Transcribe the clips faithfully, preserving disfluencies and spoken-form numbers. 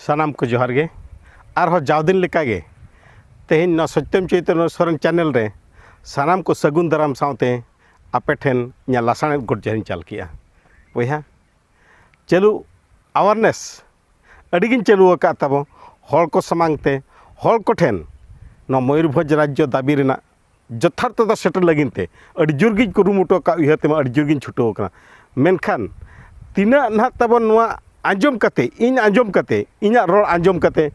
ᱥᱟᱱᱟᱢ ᱠᱚ ᱡᱚᱦᱟᱨ ᱜᱮ᱾ ᱟᱨᱦᱚᱸ ᱡᱟᱣ ᱫᱤᱱ ᱞᱮᱠᱟᱜᱮ ᱛᱮᱦᱮᱧ ᱱᱚᱣᱟ ᱥᱚᱛᱭᱚᱢ ᱪᱳᱭᱛᱚᱱᱭᱚ ᱥᱚᱨᱮᱱ ᱪᱮᱱᱮᱞ ᱨᱮ ᱥᱟᱱᱟᱢ ᱠᱚ ᱥᱟᱹᱜᱩᱱ ᱫᱟᱨᱟᱢ ᱥᱟᱶᱛᱮ ᱟᱯᱮ ᱴᱷᱮᱱ ᱤᱧᱟᱹᱜ ᱞᱟᱥᱟᱲᱦᱮᱫ ᱜᱚᱰ ᱡᱚᱦᱟᱨᱤᱧ ᱪᱟᱞ ᱠᱮᱜᱼᱟ᱾ ᱵᱚᱭᱦᱟ, ᱪᱟᱹᱞᱩ ᱟᱣᱟᱨᱱᱮᱥ ᱟᱹᱰᱤᱜᱤᱧ ᱪᱟᱹᱞᱩ ᱟᱠᱟᱫ ᱛᱟᱵᱚ ᱦᱚᱲ ᱠᱚ ᱥᱟᱢᱟᱝ ᱛᱮ, ᱦᱚᱲ ᱠᱚᱴᱷᱮᱱ ᱱᱚᱣᱟ ᱢᱚᱭᱩᱨᱵᱷᱚᱸᱡᱽ ᱨᱟᱡᱽᱡᱚ ᱫᱟᱹᱵᱤ ᱨᱮᱱᱟᱜ ᱡᱚᱛᱷᱟᱨᱛᱷᱚᱛᱟ ᱥᱮᱴᱮᱨ ᱞᱟᱹᱜᱤᱫ ᱛᱮ ᱟᱹᱰᱤ ᱡᱳᱨ ᱜᱤᱧ ᱠᱩᱨᱩᱢᱩᱴᱩ ᱟᱠᱟᱫ, ᱩᱭᱦᱟᱹᱨ ᱛᱮᱢᱟ ᱟᱹᱰᱤ ᱡᱳᱨ ᱜᱤᱧ ᱪᱷᱩᱴᱟᱹᱣ ᱟᱠᱟᱱᱟ᱾ ᱢᱮᱱᱠᱷᱟᱱ ᱛᱤᱱᱟᱹᱜ ᱱᱟᱦᱟᱜ ᱛᱟᱵᱚᱱ ᱱᱚᱣᱟ ᱟᱸᱡᱚᱢ ᱠᱟᱛᱮ, ᱤᱧ ᱟᱸᱡᱚᱢ ᱠᱟᱛᱮ, ᱤᱧᱟᱹᱜ ᱨᱚᱲ ᱟᱸᱡᱚᱢ ᱠᱟᱛᱮ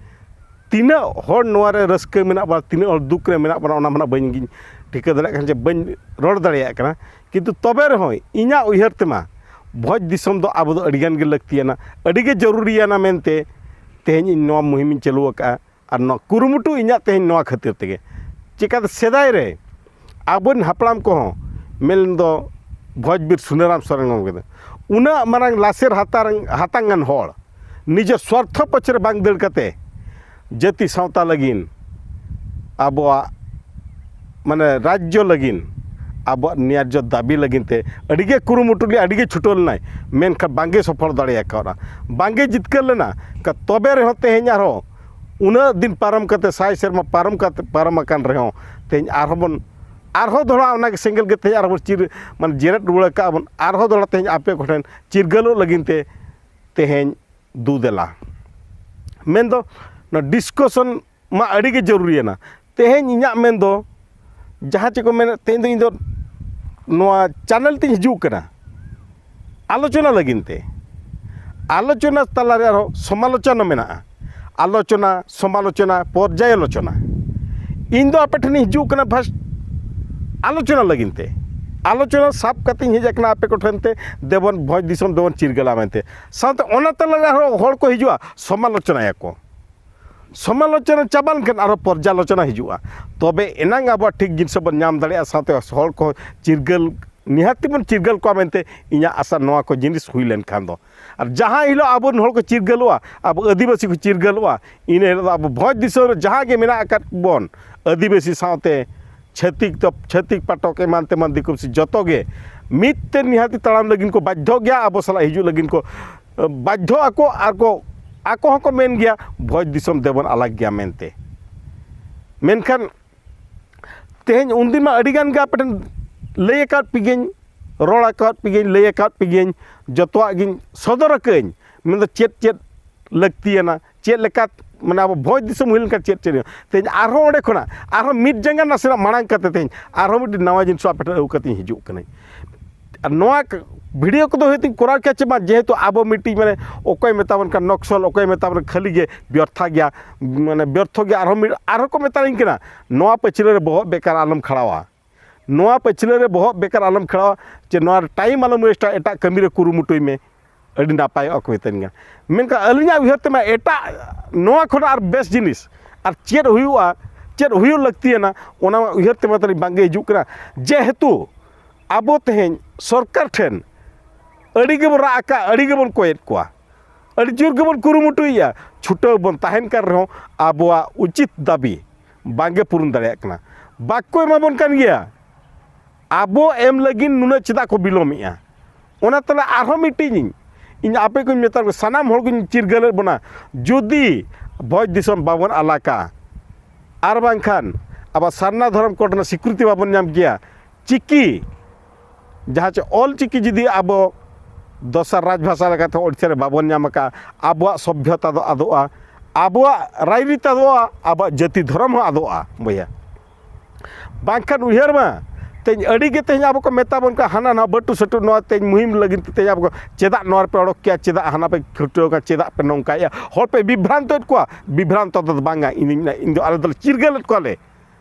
ᱛᱤᱱᱟᱹᱜ ᱦᱚᱲ ᱱᱚᱣᱟ ᱨᱮ ᱨᱟᱹᱥᱠᱟᱹ ᱢᱮᱱᱟᱜ ᱵᱚᱱᱟ, ᱛᱤᱱᱟᱹᱜ ᱦᱚᱲ ᱫᱩᱠ ᱨᱮ ᱢᱮᱱᱟᱜ ᱵᱚᱱᱟ, ᱚᱱᱟ ᱢᱟ ᱱᱟᱦᱟᱜ ᱵᱟᱹᱧ ᱜᱤᱧ ᱴᱷᱤᱠᱟᱹ ᱫᱟᱲᱮᱭᱟᱜ ᱠᱟᱱᱟ ᱡᱮ ᱵᱟᱹᱧ ᱨᱚᱲ ᱫᱟᱲᱮᱭᱟᱜ ᱠᱟᱱᱟ᱾ ᱠᱤᱱᱛᱩ ᱛᱚᱵᱮ ᱨᱮᱦᱚᱸ ᱤᱧᱟᱹᱜ ᱩᱭᱦᱟᱹᱨ ᱛᱮᱢᱟ ᱵᱷᱚᱸᱡᱽ ᱫᱤᱥᱚᱢ ᱫᱚ ᱟᱵᱚ ᱫᱚ ᱟᱹᱰᱤᱜᱟᱱ ᱜᱮ ᱞᱟᱹᱠᱛᱤᱭᱟᱱᱟ, ᱟᱹᱰᱤᱜᱮ ᱡᱚᱨᱩᱨᱤᱭᱟᱱᱟ ᱢᱮᱱᱛᱮ ᱛᱮᱦᱮᱧ ᱤᱧ ᱱᱚᱣᱟ ᱢᱩᱦᱤᱢᱤᱧ ᱪᱟᱹᱞᱩ ᱟᱠᱟᱫᱼᱟ᱾ ᱟᱨ ᱱᱚᱣᱟ ᱠᱩᱨᱩᱢᱩᱴᱩ ᱤᱧᱟᱹᱜ ᱛᱮᱦᱮᱧ ᱱᱚᱣᱟ ᱠᱷᱟᱹᱛᱤᱨ ᱛᱮᱜᱮ, ᱪᱤᱠᱟᱹᱛᱮ ᱥᱮᱫᱟᱭ ᱨᱮ ᱟᱵᱚᱨᱮᱱ ᱦᱟᱯᱲᱟᱢ ᱠᱚᱦᱚᱸ, ᱢᱮᱱᱫᱚ ᱵᱷᱚᱸᱡᱽ ᱵᱤᱨ ᱥᱩᱱᱟᱹᱨᱟᱢ ᱥᱚᱨᱮᱱ ᱜᱚᱢᱠᱮ ᱫᱚ ᱩᱱᱟᱹᱜ ᱢᱟᱨᱟᱝ ᱞᱟᱥᱮᱨ ᱦᱟᱛᱟᱝ, ᱦᱟᱛᱟᱝ ᱟᱱ ᱦᱚᱲ, ᱱᱤᱡᱮ ᱥᱣᱟᱨᱛᱷᱚ ᱯᱟᱪᱷᱮ ᱨᱮ ᱵᱟᱝ ᱫᱟᱹᱲ ᱠᱟᱛᱮ ᱡᱟᱹᱛᱤ ᱥᱟᱶᱛᱟ ᱞᱟᱹᱜᱤᱫ, ᱟᱵᱚᱣᱟᱜ ᱢᱟᱱᱮ ᱨᱟᱡᱽᱡᱚ ᱞᱟᱹᱜᱤᱫ, ᱟᱵᱚᱣᱟᱜ ᱱᱮᱭᱟᱡᱽᱡᱚ ᱫᱟᱹᱵᱤ ᱞᱟᱹᱜᱤᱫ ᱛᱮ ᱟᱹᱰᱤᱜᱮ ᱠᱩᱨᱩᱢᱩᱴᱩ ᱞᱮᱫ, ᱟᱹᱰᱤᱜᱮ ᱪᱷᱩᱴᱟᱹᱣ ᱞᱮᱱᱟᱭ, ᱢᱮᱱᱠᱷᱟᱱ ᱵᱟᱝᱜᱮ ᱥᱚᱯᱷᱚᱞ ᱫᱟᱲᱮ ᱟᱠᱟᱣᱫᱟ, ᱵᱟᱝᱜᱮ ᱡᱤᱛᱠᱟᱹᱨ ᱞᱮᱱᱟ᱾ ᱛᱚᱵᱮ ᱨᱮᱦᱚᱸ ᱛᱮᱦᱮᱧ ᱟᱨᱦᱚᱸ ᱩᱱᱟᱹᱜ ᱫᱤᱱ ᱯᱟᱨᱚᱢ ᱠᱟᱛᱮ, ᱥᱟᱭ ᱥᱮᱨᱢᱟ ᱯᱟᱨᱚᱢ ᱠᱟᱛᱮ, ᱯᱟᱨᱚᱢ ᱟᱠᱟᱱ ᱨᱮᱦᱚᱸ ᱛᱮᱦᱮᱧ ᱟᱨᱦᱚᱸ ᱵᱚᱱ, ᱟᱨᱦᱚᱸ ᱫᱚᱦᱲᱟ ᱚᱱᱟ ᱥᱮᱸᱜᱮᱞ ᱜᱮ ᱛᱮᱦᱮᱧ ᱟᱨᱦᱚᱸ ᱵᱚᱱ ᱪᱤᱨ, ᱢᱟᱱᱮ ᱡᱮᱨᱮᱫ ᱨᱩᱣᱟᱹᱲ ᱟᱠᱟᱫᱼᱟ ᱵᱚᱱ, ᱟᱨᱦᱚᱸ ᱫᱚᱦᱲᱟ ᱛᱮᱦᱮᱧ ᱟᱯᱮ ᱠᱚᱴᱷᱮᱱ ᱪᱤᱨᱜᱟᱹᱞᱚᱜ ᱞᱟᱹᱜᱤᱫ ᱛᱮ ᱛᱮᱦᱮᱧ ᱫᱩ ᱫᱮᱞᱟ᱾ ᱢᱮᱱᱫᱚ ᱱᱚᱣᱟ ᱰᱤᱥᱠᱚᱥᱚᱱ ᱢᱟ ᱟᱹᱰᱤ ᱜᱮ ᱡᱚᱨᱩᱨᱤᱭᱟᱱᱟ᱾ ᱛᱮᱦᱮᱧ ᱤᱧᱟᱹᱜ ᱢᱮᱱ ᱫᱚ ᱡᱟᱦᱟᱸ ᱪᱮᱫ ᱠᱚ ᱢᱮᱱᱮᱫ, ᱛᱮᱦᱮᱧ ᱫᱚ ᱤᱧ ᱫᱚ ᱱᱚᱣᱟ ᱪᱮᱱᱮᱞ ᱛᱤᱧ ᱦᱤᱡᱩᱜ ᱠᱟᱱᱟ ᱟᱞᱳᱪᱚᱱᱟ ᱞᱟᱹᱜᱤᱫ ᱛᱮ᱾ ᱟᱞᱳᱪᱚᱱᱟ ᱛᱟᱞᱟᱨᱮ ᱟᱨᱦᱚᱸ ᱥᱚᱢᱟᱞᱳᱪᱚᱱᱟ ᱢᱮᱱᱟᱜᱼᱟ, ᱟᱞᱳᱪᱚᱱᱟ, ᱥᱚᱢᱟᱞᱳᱪᱚᱱᱟ, ᱯᱚᱨᱡᱟᱭᱟᱞᱳᱪᱚᱱᱟ᱾ ᱤᱧ ᱫᱚ ᱟᱯᱮ ᱴᱷᱮᱱᱤᱧ ᱦᱤᱡᱩᱜ ᱠᱟᱱᱟ ᱯᱷᱟᱥᱴ ᱟᱞᱳᱪᱚᱱᱟ ᱞᱟᱹᱜᱤᱫ ᱛᱮ, ᱟᱞᱳᱪᱚᱱᱟ ᱥᱟᱵ ᱠᱟᱛᱮᱧ ᱦᱮᱡ ᱟᱠᱟᱱᱟ ᱟᱯᱮ ᱠᱚᱴᱷᱮᱱ ᱛᱮ, ᱫᱮᱵᱚᱱ ᱵᱷᱚᱸᱡᱽ ᱫᱤᱥᱚᱢ ᱫᱮᱵᱚᱱ ᱪᱤᱨᱜᱟᱹᱞᱟ ᱢᱮᱱᱛᱮ᱾ ᱥᱟᱶᱛᱮ ᱚᱱᱟ ᱛᱟᱞᱟᱨᱮ ᱟᱨᱦᱚᱸ ᱦᱚᱲ ᱠᱚ ᱦᱤᱡᱩᱜᱼᱟ, ᱥᱚᱢᱟᱞᱳᱪᱚᱱᱟᱭᱟᱠᱚ᱾ ᱥᱚᱢᱟᱞᱳᱪᱚᱱᱟ ᱪᱟᱵᱟ ᱞᱮᱱᱠᱷᱟᱱ ᱟᱨᱦᱚᱸ ᱯᱚᱨᱡᱟᱞᱳᱪᱚᱱᱟ ᱦᱤᱡᱩᱜᱼᱟ, ᱛᱚᱵᱮ ᱮᱱᱟᱝ ᱟᱵᱚᱣᱟᱜ ᱴᱷᱤᱠ ᱡᱤᱱᱤᱥ ᱵᱚᱱ ᱧᱟᱢ ᱫᱟᱲᱮᱭᱟᱜᱼᱟ, ᱥᱟᱶᱛᱮ ᱦᱚᱲ ᱠᱚ ᱪᱤᱨᱜᱟᱹᱞ, ᱱᱤᱦᱟᱹᱛᱤ ᱵᱚᱱ ᱪᱤᱨᱜᱟᱹᱞ ᱠᱚᱣᱟ ᱢᱮᱱᱛᱮ ᱤᱧᱟᱹᱜ ᱟᱥᱟ, ᱱᱚᱣᱟ ᱠᱚ ᱡᱤᱱᱤᱥ ᱦᱩᱭ ᱞᱮᱱᱠᱷᱟᱱ ᱫᱚ᱾ ᱟᱨ ᱡᱟᱦᱟᱸ ᱦᱤᱞᱳᱜ ᱟᱵᱚᱨᱮᱱ ᱦᱚᱲ ᱠᱚ ᱪᱤᱨᱜᱟᱹᱞᱚᱜᱼᱟ, ᱟᱵᱚ ᱟᱹᱫᱤᱵᱟᱹᱥᱤ ᱠᱚ ᱪᱤᱨᱜᱟᱹᱞᱚᱜᱼᱟ, ᱤᱱᱟᱹ ᱦᱤᱞᱳᱜ ᱫᱚ ᱟᱵᱚ ᱵᱷᱚᱸᱡᱽ ᱫᱤᱥᱚᱢ ᱨᱮ ᱡᱟᱦᱟᱸ ᱜᱮ ᱢᱮᱱᱟᱜ ᱟᱠᱟᱫ ᱵᱚᱱ, ᱟᱹᱫᱤᱵᱟᱹᱥᱤ ᱥᱟᱶᱛᱮ ᱪᱷᱟᱹᱛᱤᱠ ᱫᱚ, ᱪᱷᱟᱹᱛᱤᱠ ᱯᱟᱴᱚᱠ ᱮᱢᱟᱱ ᱛᱮᱢᱟᱱ ᱫᱤᱠᱩ ᱯᱩᱥᱤ ᱡᱚᱛᱚ ᱜᱮ ᱢᱤᱫ ᱛᱮ ᱱᱤᱦᱟᱹᱛᱤ ᱛᱟᱲᱟᱢ ᱞᱟᱹᱜᱤᱫ ᱠᱚ ᱵᱟᱫᱽᱫᱷᱚ ᱜᱮᱭᱟ, ᱟᱵᱚ ᱥᱟᱞᱟᱜ ᱦᱤᱡᱩᱜ ᱞᱟᱹᱜᱤᱫ ᱠᱚ ᱵᱟᱫᱽᱫᱷᱚ ᱟᱠᱚ ᱟᱨ ᱠᱚ ᱟᱠᱚ ᱦᱚᱸᱠᱚ ᱢᱮᱱ ᱜᱮᱭᱟ ᱵᱷᱚᱸᱡᱽ ᱫᱤᱥᱚᱢ ᱫᱮᱵᱚᱱ ᱟᱞᱟᱜᱽ ᱜᱮᱭᱟ ᱢᱮᱱᱛᱮ᱾ ᱢᱮᱱᱠᱷᱟᱱ ᱛᱮᱦᱮᱧ ᱩᱱᱫᱤᱱ ᱢᱟ ᱟᱹᱰᱤ ᱜᱟᱱ ᱜᱮ ᱟᱯᱮ ᱴᱷᱮᱱ ᱞᱟᱹᱭ ᱟᱠᱟᱫ ᱯᱮᱜᱮᱧ, ᱨᱚᱲ ᱟᱠᱟᱫ ᱯᱮᱜᱮᱧ, ᱞᱟᱹᱭ ᱟᱠᱟᱫ ᱯᱮᱜᱮᱧ, ᱡᱚᱛᱚᱣᱟᱜ ᱜᱤᱧ ᱥᱚᱫᱚᱨ ᱟᱠᱟᱫᱟᱹᱧ᱾ ᱢᱮᱱᱫᱚ ᱪᱮᱫ ᱪᱮᱫ ᱞᱟᱹᱠᱛᱤᱭᱟᱱᱟ, ᱪᱮᱫ ᱞᱮᱠᱟ, ᱢᱟᱱᱮ ᱟᱵᱚ ᱵᱷᱚᱸᱡᱽ ᱫᱤᱥᱚᱢ ᱦᱩᱭ ᱞᱮᱱᱠᱷᱟᱱ ᱪᱮᱫ ᱪᱮᱫ ᱦᱩᱭᱩᱜᱼᱟ᱾ ᱛᱮᱦᱮᱧ ᱟᱨᱦᱚᱸ ᱚᱸᱰᱮ ᱠᱷᱚᱱᱟᱜ ᱟᱨᱦᱚᱸ ᱢᱤᱫ ᱡᱟᱸᱜᱟ ᱱᱟᱥᱮᱱᱟᱜ ᱢᱟᱲᱟᱝ ᱠᱟᱛᱮ ᱛᱮᱦᱮᱧ ᱟᱨᱦᱚᱸ ᱢᱤᱫᱴᱤᱡ ᱱᱟᱣᱟ ᱡᱤᱱᱤᱥ ᱟᱯᱮ ᱴᱷᱮᱱ ᱟᱹᱜᱩ ᱠᱟᱛᱮᱧ ᱦᱤᱡᱩᱜ ᱠᱟᱹᱱᱟᱹᱧ᱾ ᱟᱨ ᱱᱚᱣᱟ ᱵᱷᱤᱰᱤᱭᱳ ᱠᱚᱫᱚ ᱦᱚᱭᱛᱳᱧ ᱠᱚᱨᱟᱣ ᱠᱮᱭᱟ ᱪᱮ ᱵᱟᱝ, ᱡᱮᱦᱮᱛᱩ ᱟᱵᱚ ᱢᱤᱫᱴᱤᱡ ᱢᱟᱱᱮ ᱚᱠᱚᱭ ᱢᱮᱛᱟᱵᱚᱱ ᱠᱟᱱ ᱱᱚᱠᱥᱚᱞ, ᱚᱠᱚᱭ ᱢᱮᱛᱟᱵᱚᱱ ᱠᱷᱟᱹᱞᱤ ᱜᱮ ᱵᱮᱨᱛᱷᱟ ᱜᱮᱭᱟ, ᱢᱟᱱᱮ ᱵᱮᱨᱛᱷᱚ ᱜᱮᱭᱟ, ᱟᱨᱦᱚᱸ ᱢᱤᱫ ᱟᱨᱦᱚᱸ ᱠᱚ ᱢᱮᱛᱟᱞᱤᱧ ᱠᱟᱱᱟ ᱱᱚᱣᱟ ᱯᱟᱹᱪᱷᱞᱟᱹ ᱨᱮ ᱵᱚᱦᱚᱜ ᱵᱮᱠᱟᱨ ᱟᱞᱚᱢ ᱠᱷᱟᱲᱟᱣᱟ᱾ ᱱᱚᱣᱟ ᱯᱟᱹᱪᱷᱞᱟᱹ ᱨᱮ ᱵᱚᱦᱚᱜ ᱵᱮᱠᱟᱨ ᱟᱞᱚᱢ ᱠᱷᱟᱲᱟᱣᱟ ᱪᱮ ᱱᱚᱣᱟ ᱴᱟᱭᱤᱢ ᱟᱞᱚᱢ ᱳᱭᱮᱥᱴᱟ, ᱮᱴᱟᱜ ᱠᱟᱹᱢᱤ ᱨᱮ ᱠᱩᱨᱩᱢᱩᱴᱩᱭ ᱢᱮ, ᱟᱹᱰᱤ ᱱᱟᱯᱟᱭᱚᱜᱼᱟ ᱠᱚ ᱢᱮᱛᱟᱹᱧ ᱠᱟᱱᱟ᱾ ᱢᱮᱱᱠᱷᱟᱱ ᱟᱹᱞᱤᱧᱟᱜ ᱩᱭᱦᱟᱹᱨ ᱛᱮᱢᱟ ᱮᱴᱟᱜ ᱱᱚᱣᱟ ᱠᱷᱚᱱᱟᱜ ᱟᱨ ᱵᱮᱥ ᱡᱤᱱᱤᱥ ᱟᱨ ᱪᱮᱫ ᱦᱩᱭᱩᱜᱼᱟ, ᱪᱮᱫ ᱦᱩᱭᱩᱜ ᱞᱟᱹᱠᱛᱤᱭᱟᱱᱟ, ᱚᱱᱟ ᱢᱟ ᱩᱭᱦᱟᱹᱨ ᱛᱮᱢᱟ ᱛᱟᱹᱞᱤᱧ ᱵᱟᱝᱜᱮ ᱦᱤᱡᱩᱜ ᱠᱟᱱᱟ᱾ ᱡᱮᱦᱮᱛᱩ ᱟᱵᱚ ᱛᱮᱦᱮᱧ ᱥᱚᱨᱠᱟᱨ ᱴᱷᱮᱱ ᱟᱹᱰᱤ ᱜᱮᱵᱚᱱ ᱨᱟᱜ ᱟᱠᱟᱫ, ᱟᱹᱰᱤ ᱜᱮᱵᱚᱱ ᱠᱚᱭᱮᱫ ᱠᱚᱣᱟ, ᱟᱹᱰᱤ ᱡᱳᱨ ᱜᱮᱵᱚᱱ ᱠᱩᱨᱩᱢᱩᱴᱩᱭᱮᱫᱼᱟ, ᱪᱷᱩᱴᱟᱹᱣ ᱵᱚᱱ ᱛᱟᱦᱮᱱ ᱠᱟᱱ ᱨᱮᱦᱚᱸ ᱟᱵᱚᱣᱟᱜ ᱩᱪᱤᱛ ᱫᱟᱹᱵᱤ ᱵᱟᱝᱜᱮ ᱯᱩᱨᱩᱱ ᱫᱟᱲᱮᱭᱟᱜ ᱠᱟᱱᱟ᱾ ᱵᱟᱠᱚ ᱮᱢᱟᱵᱚᱱ ᱠᱟᱱ ᱜᱮᱭᱟ᱾ ᱟᱵᱚ ᱮᱢ ᱞᱟᱹᱜᱤᱫ ᱱᱩᱱᱟᱹᱜ ᱪᱮᱫᱟᱜ ᱠᱚ ᱵᱤᱞᱚᱢᱮᱜᱼᱟ? ᱚᱱᱟ ᱛᱟᱞᱟ ᱟᱨᱦᱚᱸ ᱢᱤᱫᱴᱤᱡ ᱤᱧ, ᱤᱧ ᱟᱯᱮ ᱠᱚᱧ ᱢᱮᱛᱟ ᱠᱚᱣᱟ, ᱥᱟᱱᱟᱢ ᱦᱚᱲ ᱠᱚᱧ ᱪᱤᱨᱜᱟᱹᱞᱮᱫ ᱵᱚᱱᱟ, ᱡᱩᱫᱤ ᱵᱷᱚᱸᱡᱽ ᱫᱤᱥᱚᱢ ᱵᱟᱵᱚᱱ ᱟᱞᱟᱜᱟ, ᱟᱨ ᱵᱟᱝᱠᱷᱟᱱ ᱟᱵᱚ ᱥᱟᱨᱱᱟ ᱫᱷᱚᱨᱚᱢ ᱠᱳᱰ ᱨᱮᱱᱟᱜ ᱥᱤᱠᱨᱤᱛᱤ ᱵᱟᱵᱚᱱ ᱧᱟᱢ ᱠᱮᱭᱟ, ᱪᱤᱠᱤ, ᱡᱟᱦᱟᱸ ᱪᱮ ᱚᱞ ᱪᱤᱠᱤ ᱡᱩᱫᱤ ᱟᱵᱚ ᱫᱚᱥᱟᱨ ᱨᱟᱡᱽ ᱵᱷᱟᱥᱟ ᱞᱮᱠᱟᱛᱮ ᱳᱰᱤᱥᱟ ᱨᱮ ᱵᱟᱵᱚᱱ ᱧᱟᱢ ᱟᱠᱟᱫᱼᱟ, ᱟᱵᱚᱣᱟᱜ ᱥᱚᱵᱷᱭᱚᱛᱟ ᱫᱚ ᱟᱫᱚᱜᱼᱟ, ᱟᱵᱚᱣᱟᱜ ᱨᱟᱭᱨᱤᱛ ᱟᱫᱚᱜᱼᱟ, ᱟᱵᱚᱣᱟᱜ ᱡᱟᱹᱛᱤ ᱫᱷᱚᱨᱚᱢ ᱦᱚᱸ ᱟᱫᱚᱜᱼᱟ ᱵᱚᱭᱦᱟ᱾ ᱵᱟᱝᱠᱷᱟᱱ ᱩᱭᱦᱟᱹᱨ ᱢᱟ, ᱛᱮᱦᱮᱧ ᱟᱹᱰᱤ ᱜᱮ ᱛᱮᱦᱮᱧ ᱟᱵᱚ ᱠᱚ ᱢᱮᱛᱟ ᱵᱚᱱ ᱠᱟᱱᱟ, ᱦᱟᱱᱟ ᱱᱟᱣᱟ ᱵᱟᱹᱴᱩ ᱥᱟᱹᱴᱩ, ᱱᱚᱣᱟ ᱛᱮᱦᱮᱧ ᱢᱩᱦᱤᱢ ᱞᱟᱹᱜᱤᱫ ᱛᱮ ᱛᱮᱦᱮᱧ ᱟᱵᱚ ᱠᱚ ᱪᱮᱫᱟᱜ ᱱᱚᱣᱟ ᱨᱮᱯᱮ ᱚᱰᱚᱠ ᱠᱮᱭᱟ, ᱪᱮᱫᱟᱜ ᱦᱟᱱᱟ ᱯᱮ ᱪᱷᱩᱴᱟᱹᱣ ᱠᱟᱱᱟ, ᱪᱮᱫᱟᱜ ᱯᱮ ᱱᱚᱝᱠᱟᱭᱮᱫᱼᱟ? ᱦᱚᱲ ᱯᱮ ᱵᱤᱵᱷᱨᱟᱱᱛᱚᱭᱮᱫ ᱠᱚᱣᱟ᱾ ᱵᱤᱵᱷᱨᱟᱱᱛᱚ ᱫᱚ ᱵᱟᱝᱟ, ᱤᱧ ᱫᱚᱧ ᱢᱮᱱᱟ, ᱤᱧ ᱫᱚ, ᱟᱞᱮ ᱫᱚᱞᱮ ᱪᱤᱨᱜᱟᱹᱞᱮᱫ ᱠᱚᱣᱟᱞᱮ᱾